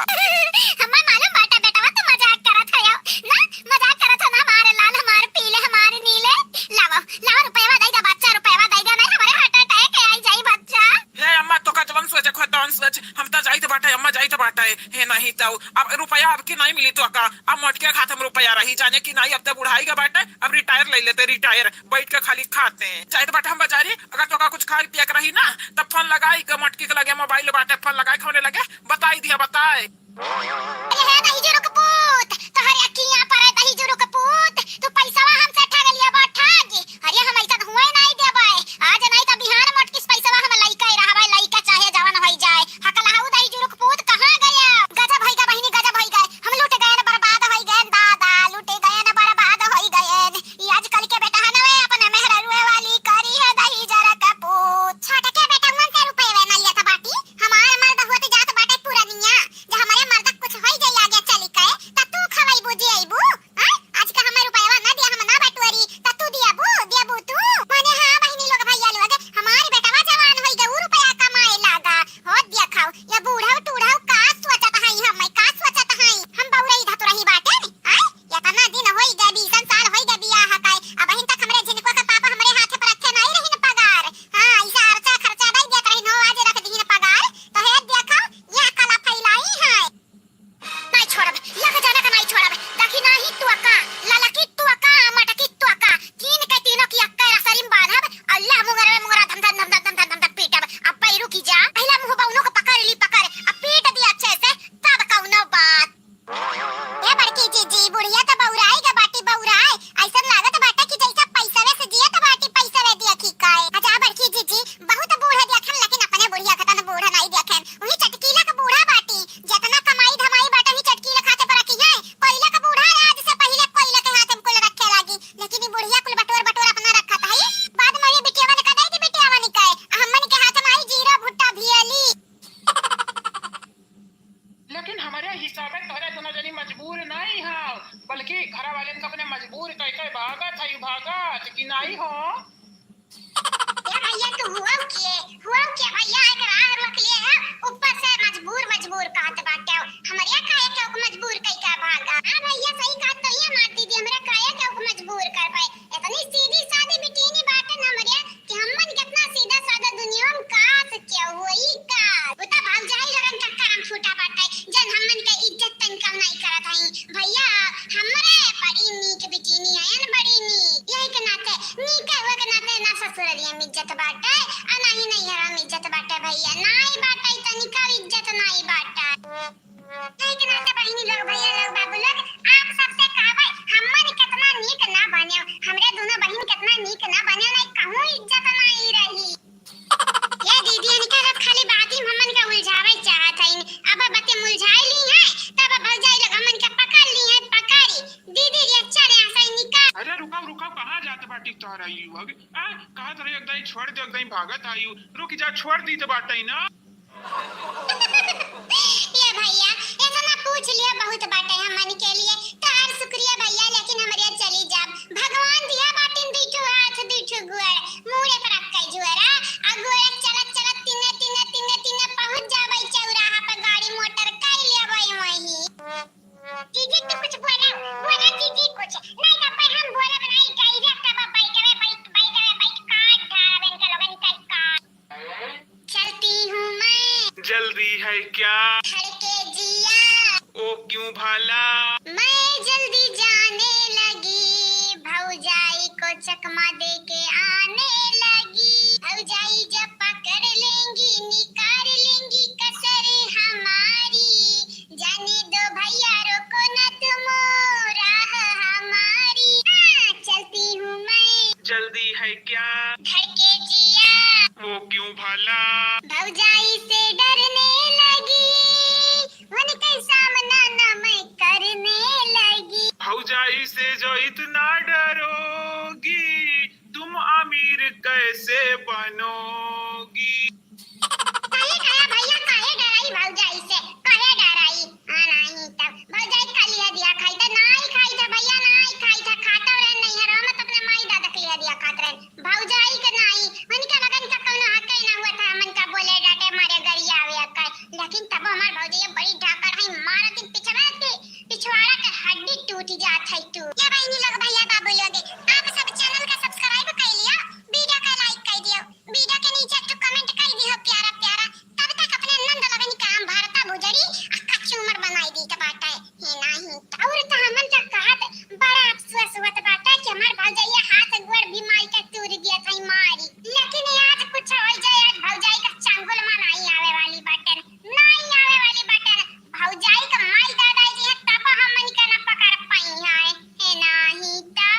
हमें मालूम बाटे बेटवा, तू मजाक करत हयो ना, मजाक करत हो ना, हमारे लाल, हमारे पीले, हमारे नीले। लावा, लावा रुपयवा दई दे, बच्चा रुपयवा दई दे, नहीं हमारे heart attack आई जाई बच्चा। ए अम्मा, तोका जवन सोचे खो तवन सोच, हम त जाइत बाटे अम्मा, जाइत बाटे। हे नहीं त अब रुपया अब की नहीं मिली तोका, अब मोटके खात हम रुपया रही, जाने की नहीं, अब त बुढ़ाई के बाटे, अब retire ले लेते, retire, बैठ के खाली खाते। जाइत बाटे हम बाजारी, अगर तोका कुछ खाए पिए के रही ना, तब फोन लगाई के मोटकी के लगे मोबाइल बाटे, फोन लगाई के हमरे लगे, बताई दिया, बताए। अरे हे दही जुरुक पूत, तोहरे अखियां पर दही जुरुक पूत, तू पैसवा हमसे ठग लिया बा ठग। अरे हम ऐसन हुए नहीं देबै। आज नहीं त बिहान मोटकिस पैसवा हम लइके रहबै, लइके चाहे जवन होई जाए। हकलहाऊ दही जुरुक पूत कहाँ गया? गजब होई गए बहिनी, गजब होई गए। हम लूट गए न बर्बाद होई गए न दादा, लूट गए न बर्बाद होई गए न। ई आजकल के बेटा है ना वे अपने मेहररुए वाली करी है दही जुरुक पूत। छोटके बेटवन से रुपये ना लिया था बाटी। हमार मर्द होत जात बाटे पुरनिया, जे हमरे मर्द कुछ होई जाई आगे चली के, त तू खवैबू जियैबू, हाँ? आज लेकिन अपने मजबूर कई कई भागत है, भागत कि नाहीं हो? ए भैया, तू हुआ के, हुआ के भैया, एक राह रोक लिए है, ऊपर से मजबूर, मजबूर कहत बाटे। हमरे काहे के ओके मजबूर कई का भागा? हाँ भैया, सही कहत तो ये मार दीदी, हमरे काहे के ओके मजबूर करबे? इतनी सीधी सादी बिटिनी बाटे न हमरे कि हमन कितना सीधा सादा दुनिया में कास के होई का? वो तो भौजाई लगन का करम फूटा बाटे, जन हमन के इज्जत तनिका नहीं करत हई। भैया, हमरे बड़ी नीक बिटिनी हयन, बड़ी नीक। यही के नाते, नीक हुए के नाते ना ससुरलिया में इज्जत बाटे, आ ना ही नैहरा में इज्जत बाटे भैया। नाई बाटे, तनिका इज्जत नाई बाटे। यही के नाते बहिनी लोग, भैया लोग, बाबू लोग, आप सबसे कहबे, हमन कितना नीक ना बने, हमरे दोनों बहिन कितना नीक ना बने, नहीं कहूँ इज्जत नाई रही। ये दीदी, इनका सब खाली बात ही हमन का उलझावे चाहत हईन। अब बते मुलझाई ली हैं, तब भौजाई लोग हमन का पकड़ ली हैं, पकड़ी। दीदी रे, चले आसा निकाल। अरे रुकाओ, रुकाओ, कहाँ जात बाटी तोहरा युवक? आ, कहत रही एकदम छोड़ दे, एकदम भागत आयु। रुक जा, छोड़ दी तो बाटे ना। ये भैया, इतना पूछ लिया बहुत बाटे हमन के लिए। तोहार शुक्रिया भैया, लेकिन हमरे चली जाब। भगवान दिया बाटिन दुई ठो हाथ, दुई ठो गोड़, मूड़े पर रख के झोरा, आ गोड़े चलत चलत तिने, तिने, तिने, तिने पहुँच जाबै चौराहा पर, गाड़ी मोटर कई लेबै वहीं। जीजी तू कुछ बोला, बोला जीजी कुछ, नहीं तो पर हम बोलब नहीं, direct अब bike में bike, bike में bike काट डालब इनके लोगन के काट। चलती हूँ मैं। जल्दी है क्या? धड़के जिया। ओ क्यों भला? मैं जल्दी जाने लगी, भौजाई को चकमा दे के आने लगी। भौजाई जब पकड़ लेंगी, निकाल लेंगी कसर हमारी। जाने दो भैया, रोको ना तुम राह हमारी। हाँ, चलती हूँ मैं। जल्दी है क्या? धड़के जिया। वो क्यों भला? भौजाई से डरने लगी, उनके सामना ना मैं करने लगी। भौजाई से जो इतना डरोगी, तुम अमीर कैसे बनोगी? काहे डरा भैया, काहे डराई भौजाई से, काहे डराई? हाँ, नहीं तब भौजाई का लिया दिया खाई था, नाई खाई था भैया, नाई खाई था, खाता रहे नहीं हरवा में तो अपने माई दादा के लिया दिया खात रहे। भौजाई के नाई, उनके लगन का कौनो हक ही ना हुआ था, हमन का बोले डांटे मारे गरियावे अक्का। लेकिन तब हमार भौजाई बड़ी ढाकर है, मारत पिछवा के, पिछवाड़ा के हड्डी टूट जात है तू। ये बहिनी लोग, भैया बाबू लोग, आप सब channel का subscribe कर लिया, video का like कर दियो। Video के नीचे एक ठो comment कई दिहो प्यारा प्यारा। तब तक अपने नंद लगन के हम भरता भुजरी आ कचूमर बनाई दीत बाटे। हे नाही, और तो हमन का कहत बड़ा अफसोस होत बाटे कि हमार भौजैया हाथ गोड़ भी माई के तूर दिया था मारी। लेकिन आज कुछ हो जाए, आज भौजाई का चंगुल में नाही आवे वाली बाटन, नाही आवे वाली बाटन। भौजाई का माई दादा जी है, तब हमन का ना पकड़ पाई है। हे नाही तो।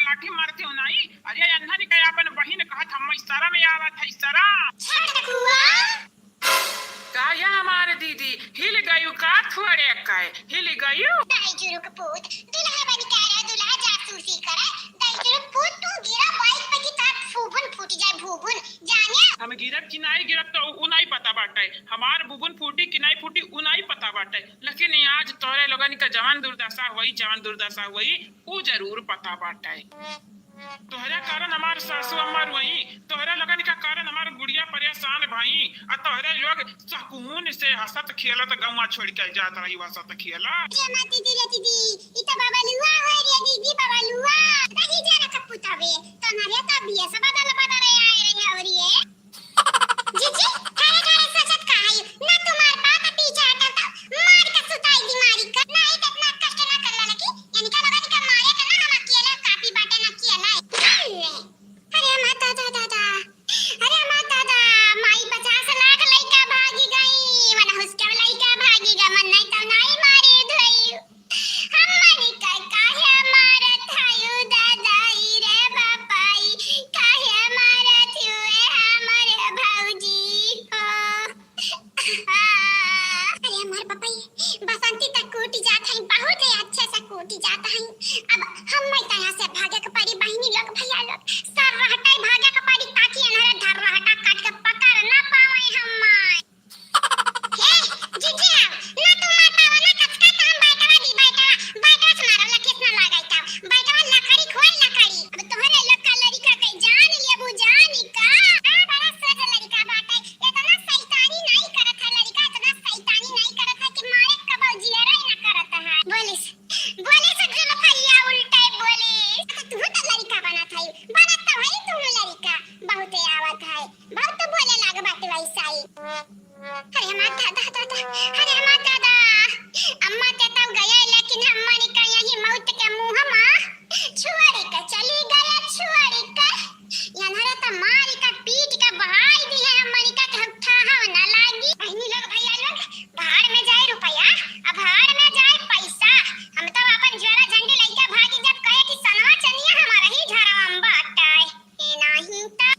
लाठी मारते हो नाई। अरे अन्हन का अपन बहिन कहत हम इशारा में आवत है, इशारा। छटकुआ। का या हमार दीदी, हिल गयू का थोड़े कै, हिल गयू? दाई जुरुक पूत, दुल्हा बन के आ रहा, दुल्हा जासूसी करे। दाई जुरुक पूत, तू गिरा बाइक पे कि तार फूबुन फूट जाए, भूबुन, जाने? हम गिरब कि नाई गिरब तो उ नाई पता बाटे, हमार बुबुन फूटी कि नाई फूटी उ नाई पता बाटे, लेकिन आज तोहरे लोगन का जवन दुर्दशा हुई, जवन दुर्दशा हुई, उ जरूर पता बाटे। तोहरा कारण हमार सासू अम्मा रोई, तोहरा लोगन का कारण हमार गुड़िया परेशान भई, आ तोहरे लोग सकून से हंसत खेलत गौवा छोड़ के जात रही, हंसत खेलत। रे माँ दीदी, रे दीदी, ई तो बबलुआ होय रे दीदी, बबलुआ। रही जा ना कपूत हवे, तो हमारे तो बिया सब बदल बदल आए रहे हो रे। जीजी, खड़े खड़े सोचत का है? ना तुम्हार बात पीछे हटल तो मार के सुताई दी मारी का। ना, ई कितना कष्ट ना करला लगी। इनका लोगन के मारे के ना हम अकेले काफी बाटे ना किया ना। अरे हमार दादा, दादा। अरे हमार दादा, माई पचास लाख लइका भागी गई। मन हुसके लइका भागी गई, मन नहीं तो नहीं मारी धोई। हमनी का काहे मारत हयू दादाई रे बापाई, काहे मारत हुए हमर भौजी हो? अरे हमार बापाई, बसंती तक कूटी जात है, बहुत ही अच्छे से कूटी जात है। अब हम मैं तो यहाँ से भागे के पड़ी, बहिनी लोग, भैया लोग, सब रहटा भागे के पड़ी, ताकि इन्हरे धर रहटा काट के पकड़ ना पावे हम। हे, जीजी आओ, ना तू मार पावा ना कचका, तो हम बैठवा दी, बैठवा, बैठवा से मारो, लठीस ना लगाई का। बैठवा लकड़ी खोल लकड़ी। अब तोहरे लड़का लड़िका के जान लेबू, जानी का? हाँ, बड़ा सोझ लड़िका बाटे। इतना शैतानी नहीं करत है लड़िका, इतना शैतानी नहीं करत है कि मारे कबो जियरा ही ना करत है। बोलिस, बोलिस जुल्फैया उल्टे बोलिस। तो तू तो लड़िका बनत है, बनत तो है तू लड़िका, बहुते आवत है। बहुत तो बोले लाग बाटे वैसा ही। अरे हमार दादा, दादा, अरे हमार दादा। अम्मा ते तब गया, लेकिन अम्मा ने कहा यही मौत के मुँह मा छोड़ के चली गया, छोड़ के। यनहरे तो मारी का पीट के बहाई दी है अम्मा ने का, हम ठहर ना लागी। बहिनी लोग, भैया लोग, भाड़ में जाए रुपया, अब भाड़ में जाए पैसा। हम तो अपन ज्वाला झंडी लइका भागी जब कहे कि सनवा चनिया हमारा ही घरवा में बाटे। ए नाही त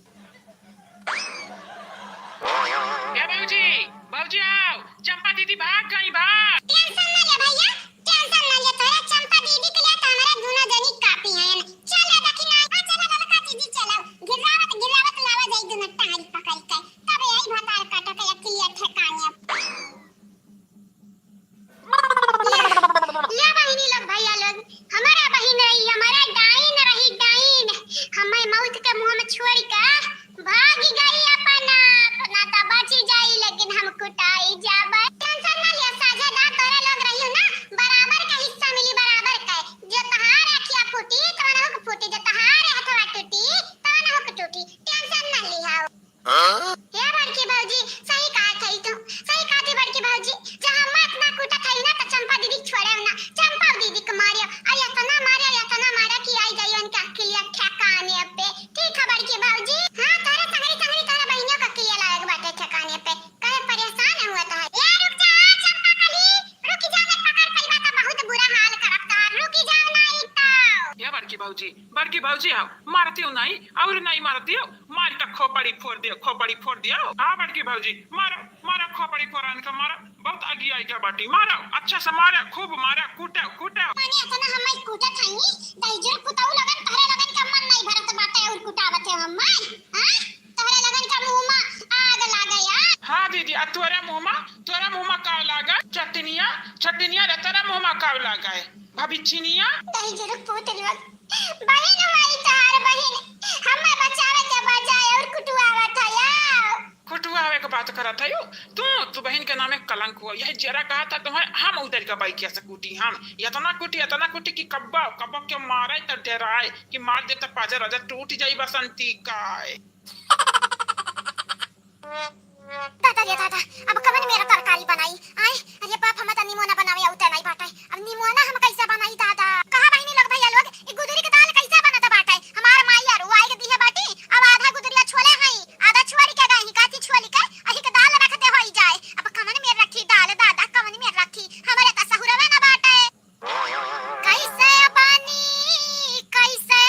ए भौजी, भौजी आओ, चंपा दीदी भाग गई, भाग। Tension ना ले भैया, tension ना ले, तोहरा चंपा दीदी के लिए तो हमारा दोनों जनी काफी हैं। चल रे दखिना, हाँ चला ललका दीदी चला, गिरावत गिरावत लावा जाई दोनों टांग पकड़ के, तब यही भतार काटो के अकेलिया ठेकाने। ले, ले बहिनी लोग, भैया लोग, हमारा बहिन रही, हमारा डाइन रही, डाइन। हमें मौत के मुँह में छोड़ के भागी गई अपना, अपना तो बची जाई, लेकिन हम कुटाई जाबे। Tension ना लिया, साझेदार तोरा लोग रहियो ना, बराबर का हिस्सा मिली, बराबर का। जो तहार अखिया फूटी, तवन हुक फूटी, जो तहार हथवा टूटी, तवन हुक टूटी। Tension ना लिया। हाँ? हे बड़की भौजी, सही कहत हई तू, सही कहत हई बड़की भौजी। जहाँ हम इतना कूटत हई ना, तो चंपा दीदी के छोड़े ना, चंपा दीदी के मारियो, और इतना मारे, इतना मारे कि आई जाई उनके अकेलिया ठेकाने पे। ठीक है बड़की भौजी, हाँ, तोरे संगरी संगरी तोरे बहिनियों का अकेलिया लायक बाटे ठेकाने पे, काहे परेशान हुआ तो है। ए रुक जा, चंपा कली, रुक जा, मैं पकड़ पइबा तो बहुत बुरा हाल करब तोहार, रुक जा नहीं तो। ए बड़की भौजी, बड़की भौजी आओ, मारती हो नहीं, और नहीं मारती हो, मारी का खोपड़ी फोड़ दियो, खोपड़ी फोड़ दियो। हाँ बड़की भौजी, मारो, मारो खोपड़ी फोड़न का, मारो, बहुत अगियाई का बाटी, मारो, अच्छा से मारो, खूब मारो, कूटो, कूटो। माने इतना हम कूटत हई, दहिजर पुताऊ लगन, तोहरे लगन का मन नहीं भरत बाटे और कुटावत है हम, हाँ? तोहरे लगन का मुँह मा आग लागे यार। हाँ दीदी, आ तोरा मुँह मा, तोरा मुँह मा का लागे? चटनिया, चटनिया रे, तोरा मुँह मा का लागे? भाभी चिनिया? दहिजर पूत लोग, बहिन हमारी तोहार बहिन, हमें बचावे के बजाय और कुटुआवत है यार। कुटुआवे के बात करत है यू? तू, तू बहिन के नामे कलंक हुआ। यह जरा कहा था तुम्हें, हम उधर का बाइकिया से कूटी हम। इतना कूटी, इतना कूटी कि कब्बा, कब्बा के मारे तो डराए कि मार दे तो पाजा राजा टूट जाई बसंती का। दादा रे दादा, अब कवन मेरा तरकारी बनाई? आय, अरे बाप, हम त निमोना बनावे आउते नहीं बाटे। अब निमोना हम कैसे बनाई दादा? कहा बहिनी लोग, भैया लोग, ई गुदरी के दाल कैसे बनत बाटे? हमार माई अरुआई के दिहे बाटी, अब आधा गुदरिया छोले हई, आधा छोड़ी के गई, काची छोली के, अही के दाल रख दे होई जाए। अब कवन में रखी दाल दादा, कवन में रखी? हमारे त सहुरवे न बाटे। कैसे बनी, कैसे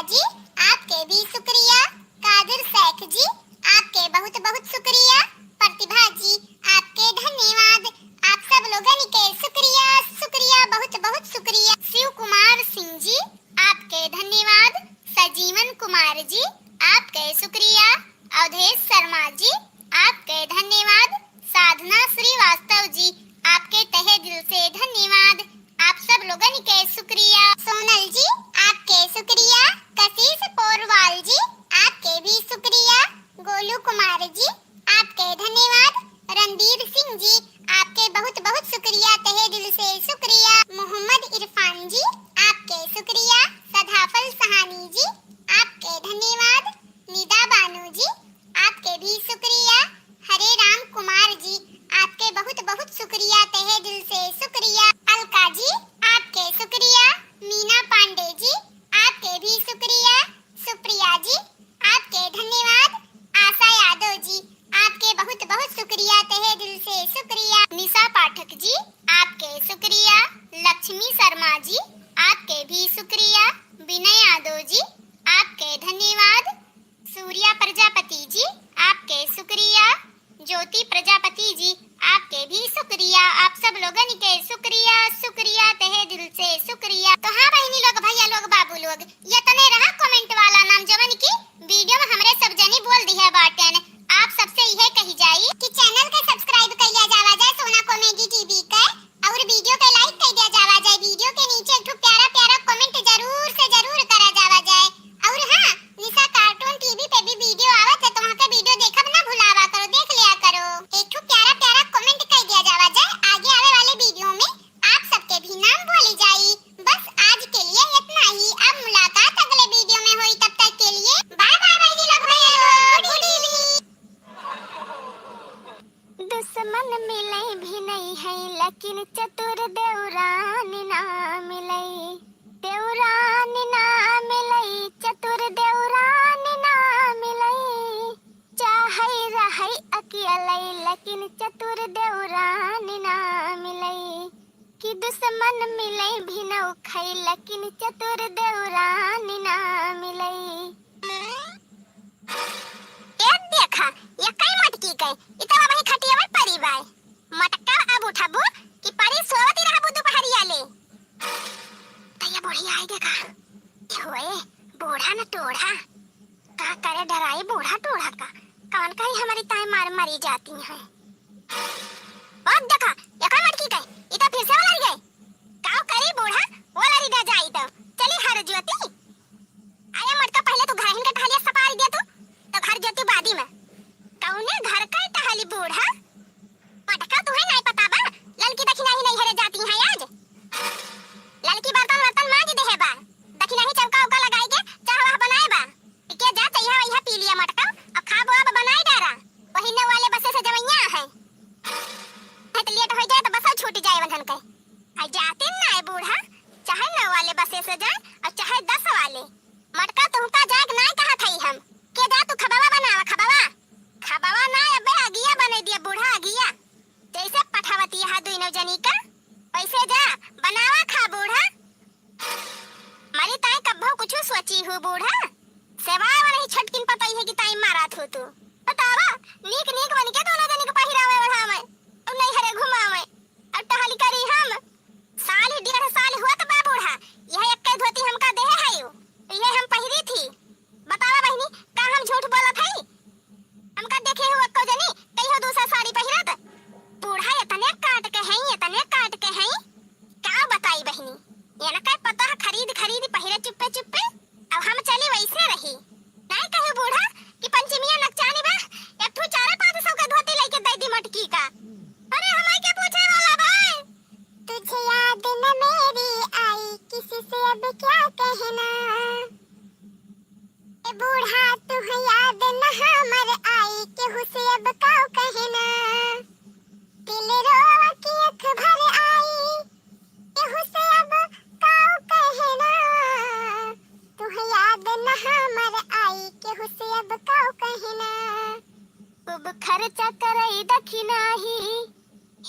जी, आपके भी शुक्रिया। कादिर शेख जी, आपके बहुत बहुत शुक्रिया। प्रतिभा जी, आपके धन्यवाद। आप सब लोगन के शुक्रिया, शुक्रिया, बहुत बहुत शुक्रिया। शिव कुमार सिंह जी, आपके धन्यवाद। सजीवन कुमार जी, आपके शुक्रिया। अवधेश शर्मा जी, आपके धन्यवाद। साधना श्रीवास्तव जी, आपके तहे दिल से धन्यवाद। आप सब लोगन के शुक्रिया। सोनल जी, आपके शुक्रिया। कशिश पोरवाल जी, आपके भी शुक्रिया। गोलू कुमार जी, आपके धन्यवाद। रणबीर सिंह जी, आपके बहुत बहुत शुक्रिया, तहे दिल से शुक्रिया। मोहम्मद इरफान जी, आपके शुक्रिया। सदाफल सहानी जी, आपके धन्यवाद। निदा बानू जी, आपके भी शुक्रिया। हरे राम कुमार जी, आपके बहुत बहुत शुक्रिया, तहे दिल से शुक्रिया। अलका जी, आपके शुक्रिया। मीना पांडे जी, आपके भी शुक्रिया। सुप्रिया जी, आपके धन्यवाद। आशा यादव जी, आपके बहुत बहुत शुक्रिया, तहे दिल से शुक्रिया। निशा पाठक जी, आपके शुक्रिया। लक्ष्मी शर्मा जी, आपके भी शुक्रिया। विनय यादव जी, आपके धन्यवाद। सूर्या प्रजापति जी, आपके शुक्रिया। ज्योति प्रजापति जी, आपके भी शुक्रिया। आप सब लोगन के शुक्रिया, शुक्रिया, तहे दिल से शुक्रिया। तो हाँ बहिनी लोग, भैया लोग, बाबू लोग, ये तने रहा comment वाला नाम, जवन की video में हमरे सब जनी बोल दिहे बाटेन। आप सबसे इहे कही जाई कि channel के subscribe कइले जावा जाए सोना comedy TV के, और video के like कइले जावा जाए। Video के नीचे एक ठो प्यारा प्यारा comment जरूर से जरूर करा जावा जाए। और हाँ, निशा cartoon TV पे भी video आवत है, तो वहाँ के video देखब ना भुलावा करो, देख लिया करो। एक ठो प्यारा प्यारा comment कइले जावा जाए, आगे आवे वाले video में आप सबके भी नाम बोली जाई। बस आज के लिए इतना ही, अब मुलाकात अगले video में होई, तब तक के लिए bye bye बहिनी लोग, भैया लोग, good evening। दुश्मन मिलई भी नहीं है, लेकिन चतुर देवरान ना मिलई। देवरान ना मिलई, चतुर देवरान ना मिलई। चाहे रहई अकेलई, लेकिन चतुर देवरान ना मिलई। कि दुश्मन मिलई भी नौखई, लेकिन चतुर देवरान ना मिलई। ए देखा, ये कई मटकी के, ई त अबही खटिया में परी बाय। मटका अब उठबू कि परी सोवत ही रहबू दुपहरिया ले। त ये बुढ़िया आई देखा। होए, बूढ़ा न टोढ़ा। का करे डराई बूढ़ा टोढ़ा का। कौन कही हमरी ताई मार मरी जाती हैं। ओ देखा, एका मटकी के, ई त फिर से ओलरि गए। काव करी बूढ़ा, ओलरि ना जाई त। चली हर ज्योति। अरे मटका, पहिले तू घरहिन के टहलिया सपारी दे तू, त घर ज्योति बादी में। कौने घर का टहली बूढ़ा? मटका तुहे नाई पता बा, ललकी दखिनाही नैहरे जाती हैं आज। ललकी बर्तन वर्तन मांज देहे बा, दखिनाही चौका उका लगाई के चाह वाह बनाए बा। के जा चैहा वैहा पी लिया मटका, और खा बोआ बनाई डारा। वही नौ वाले बसे से जवैया है। है तो लेट हो जाए तो बसो छूट जाए वंधन के। आ जाते ना है बूढ़ा, चाहे नौ वाले बसे से जाए और चाहे दस वाले। मटका तुमका जाए के ना कहा थई हम। के जा तू खबावा बनावा, खबावा। खबावा ना अबे अगिया बने दिया बूढ़ा, अगिया। जैसे पठावती है दुई नौ जनी का, वैसे जा बनावा खा बूढ़ा। मरी ताई कब्बो कुछु सोची हूँ बूढ़ा? सेवा वाला ही छटकिन पतई है कि ताई मारत हो तू। बतावा, नीक नीक बन के दोनों जनी के पहिरावे ओढ़ावे, और नैहरे घुमावे, और टहली करी हम। साल ही डेढ़ साल हुआ त बा बूढ़ा, यह एक धोती हमका देहे है यू, यह हम पहिरी थी। बतावा बहिनी, का हम झूठ बोलत हई? हमका देखे हो अक्को जनी, कहियो दूसरा साड़ी पहिरत। बूढ़ा इतने काट के हैं, इतने काट के हैं, का बताई बहिनी? ये ना कहे पता है खरीद खरीद पहिरे चुप्पे चुप्पे। अब हम चली वैसे रही। नहीं कहे बूढ़ा कि पंचमिया नकचानी बा, एक ठो चार पाँच सौ के धोती लेके दे दी मटकी का। अरे हमारे के पूछे वाला भाई? तुझे याद न मेरी आई, किसी से अब क्या कहना। ए बूढ़ा, तुह याद न हमर आई, केहू से अब काऊ कहना। दिल रोवा के अख भर आई, केहू से अब काऊ कहना। तुह याद न हमर आई, केहू से अब काऊ कहना। खूब खर्चा करई दखिनाही,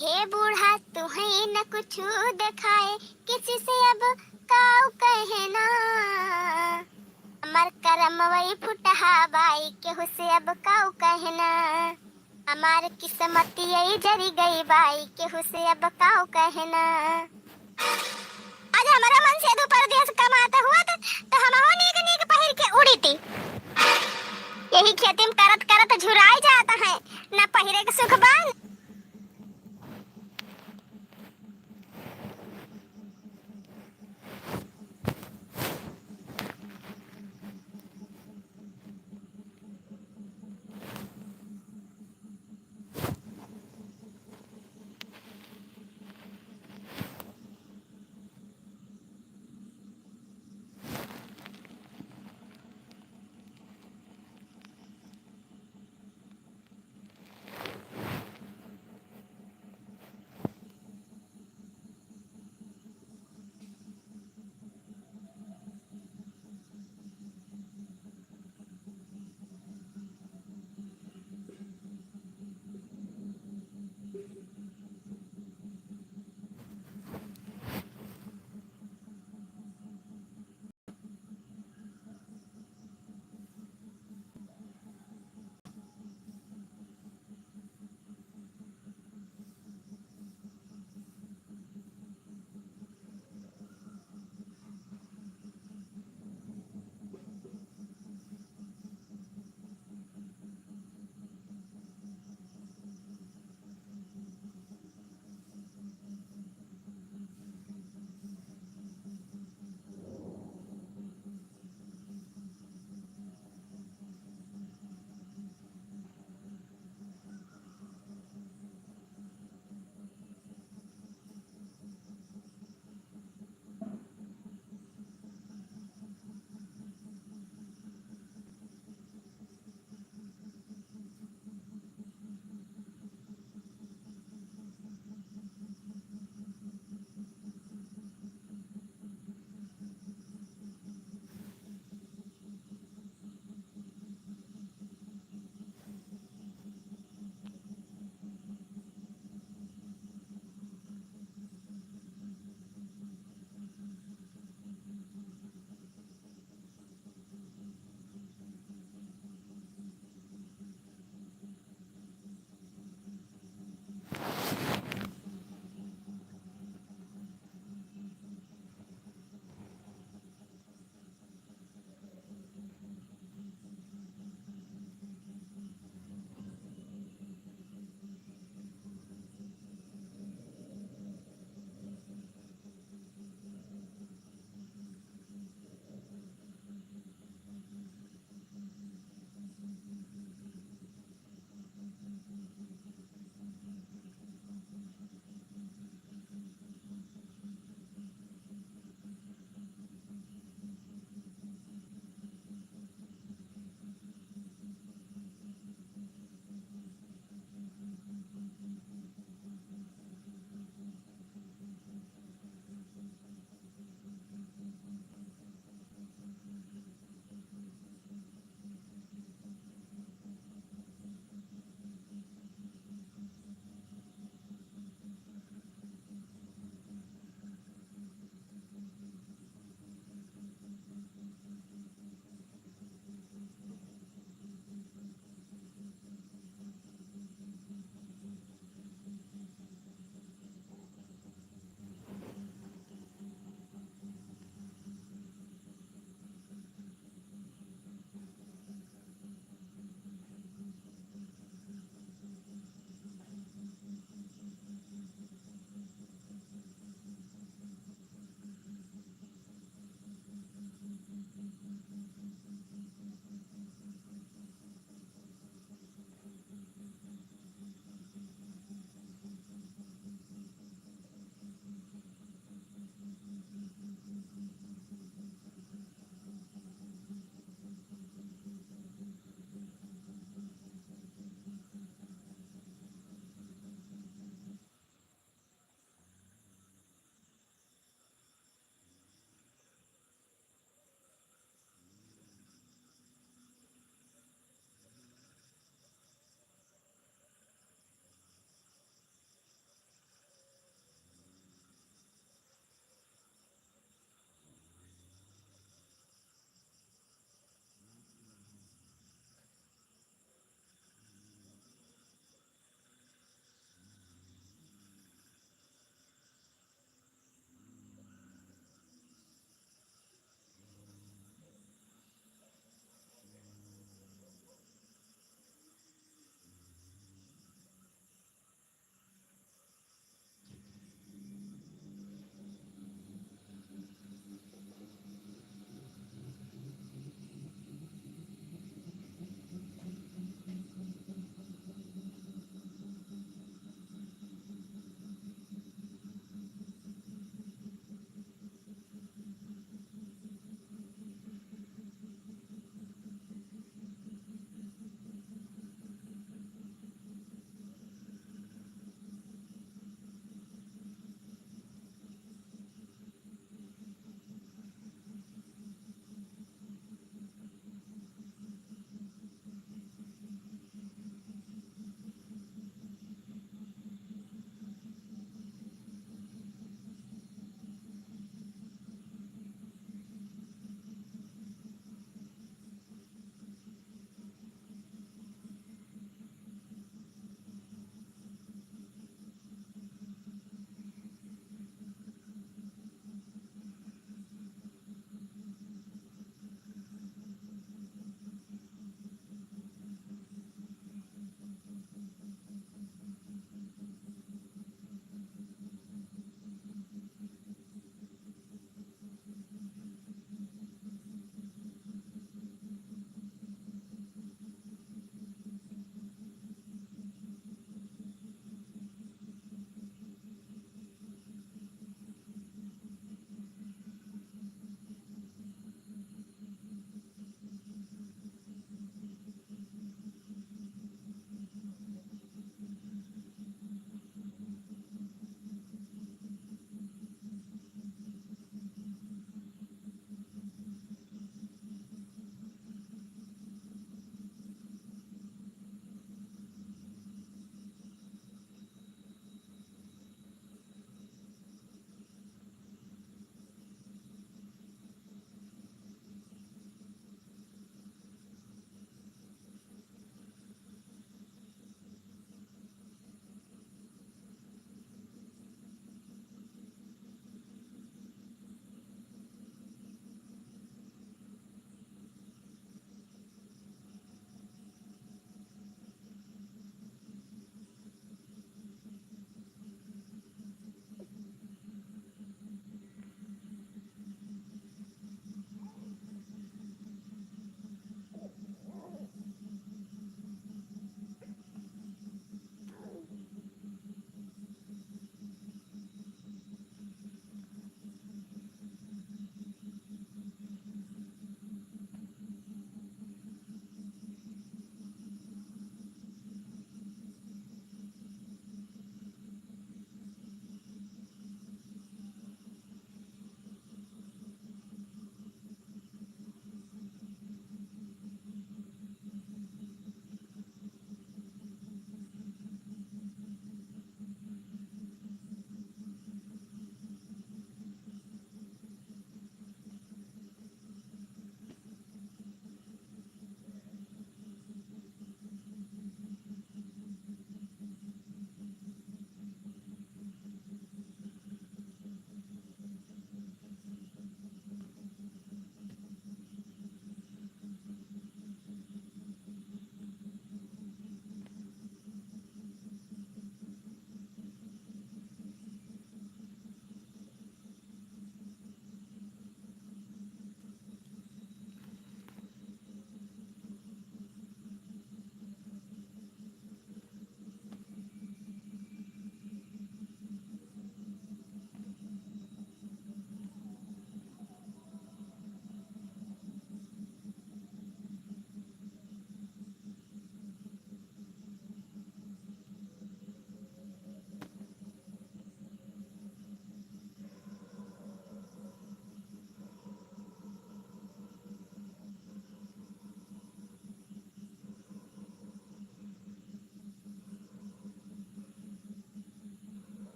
हे बूढ़ा, तुहे न कुछु देखाए, किसी से अब काऊ कहना। हमार करमवई फुटहा बाई, केहू से अब काऊ कहना। हमार किस्मतियई जरी गई बाई, केहू से अब काऊ कहना। आज हमरा मन से दू परदेस कमात हुआ त, त हमहू नीक नीक पहिर के उड़ीती। यही खेती में करत करत झुराई जात है, न पहिरे के सुख बा, न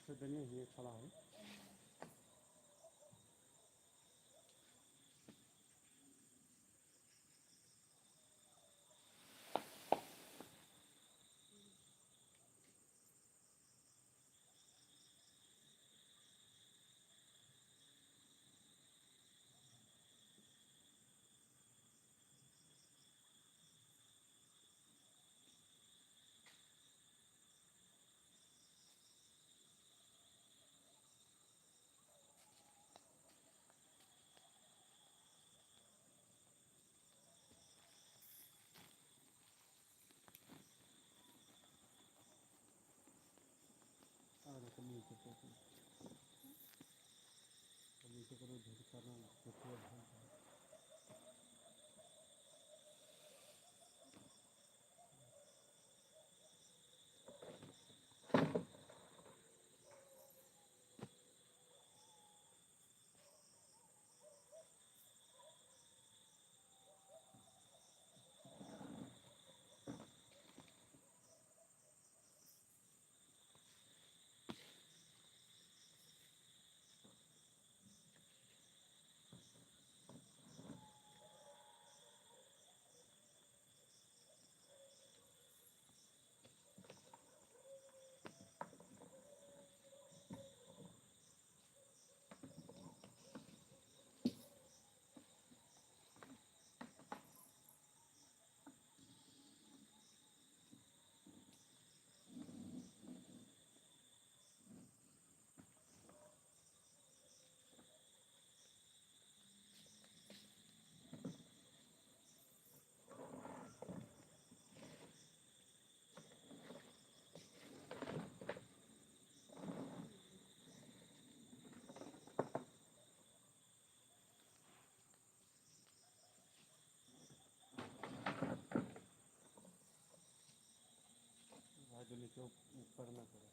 तो दुनिया ही खड़ा है। आ रहा, कम नीचे कर दो। कम नीचे करो, झटका ना, झटका ना। भाई, जो नीचे ऊपर ना करे।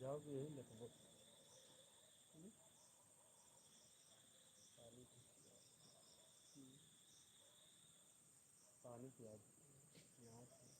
जाओगे यही लिखबो। हम्म? पानी पी-, पानी पिया दो। यहाँ से।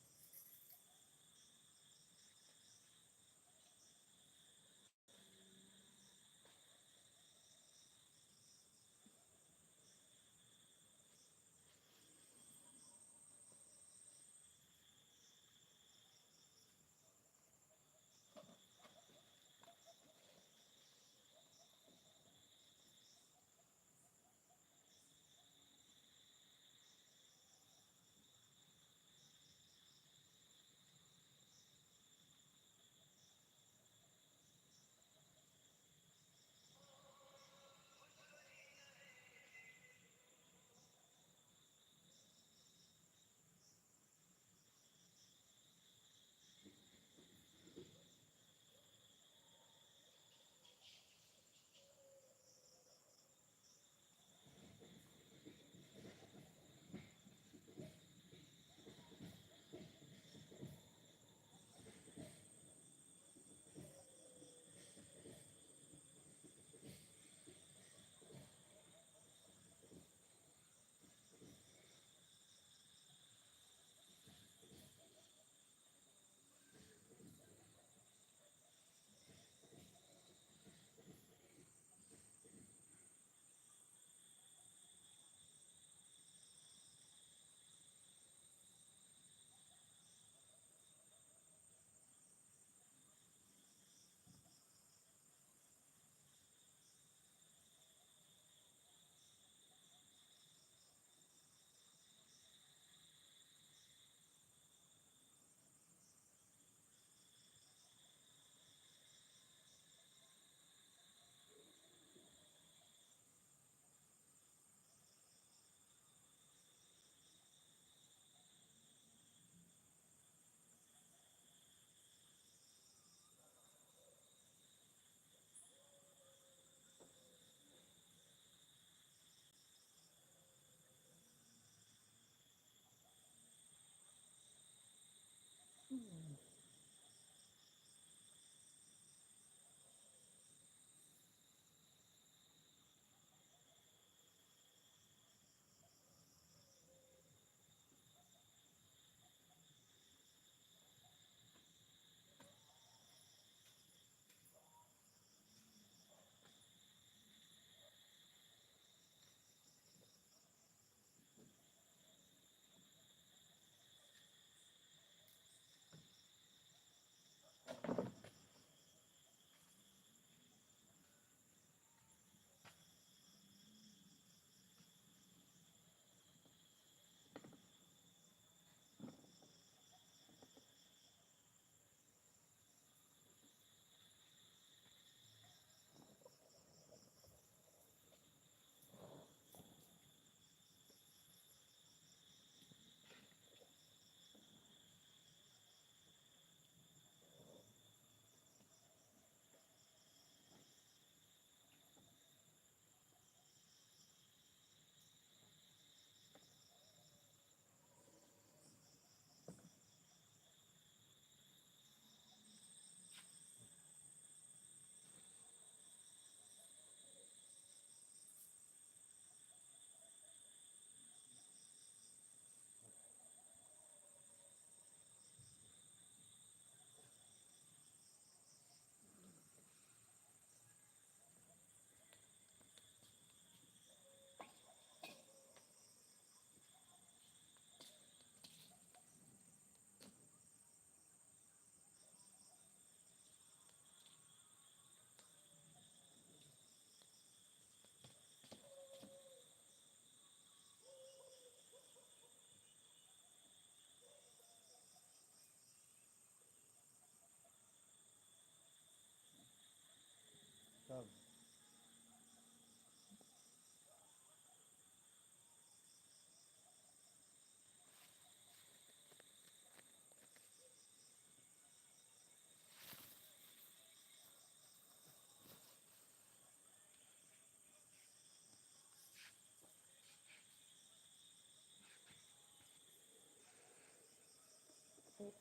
से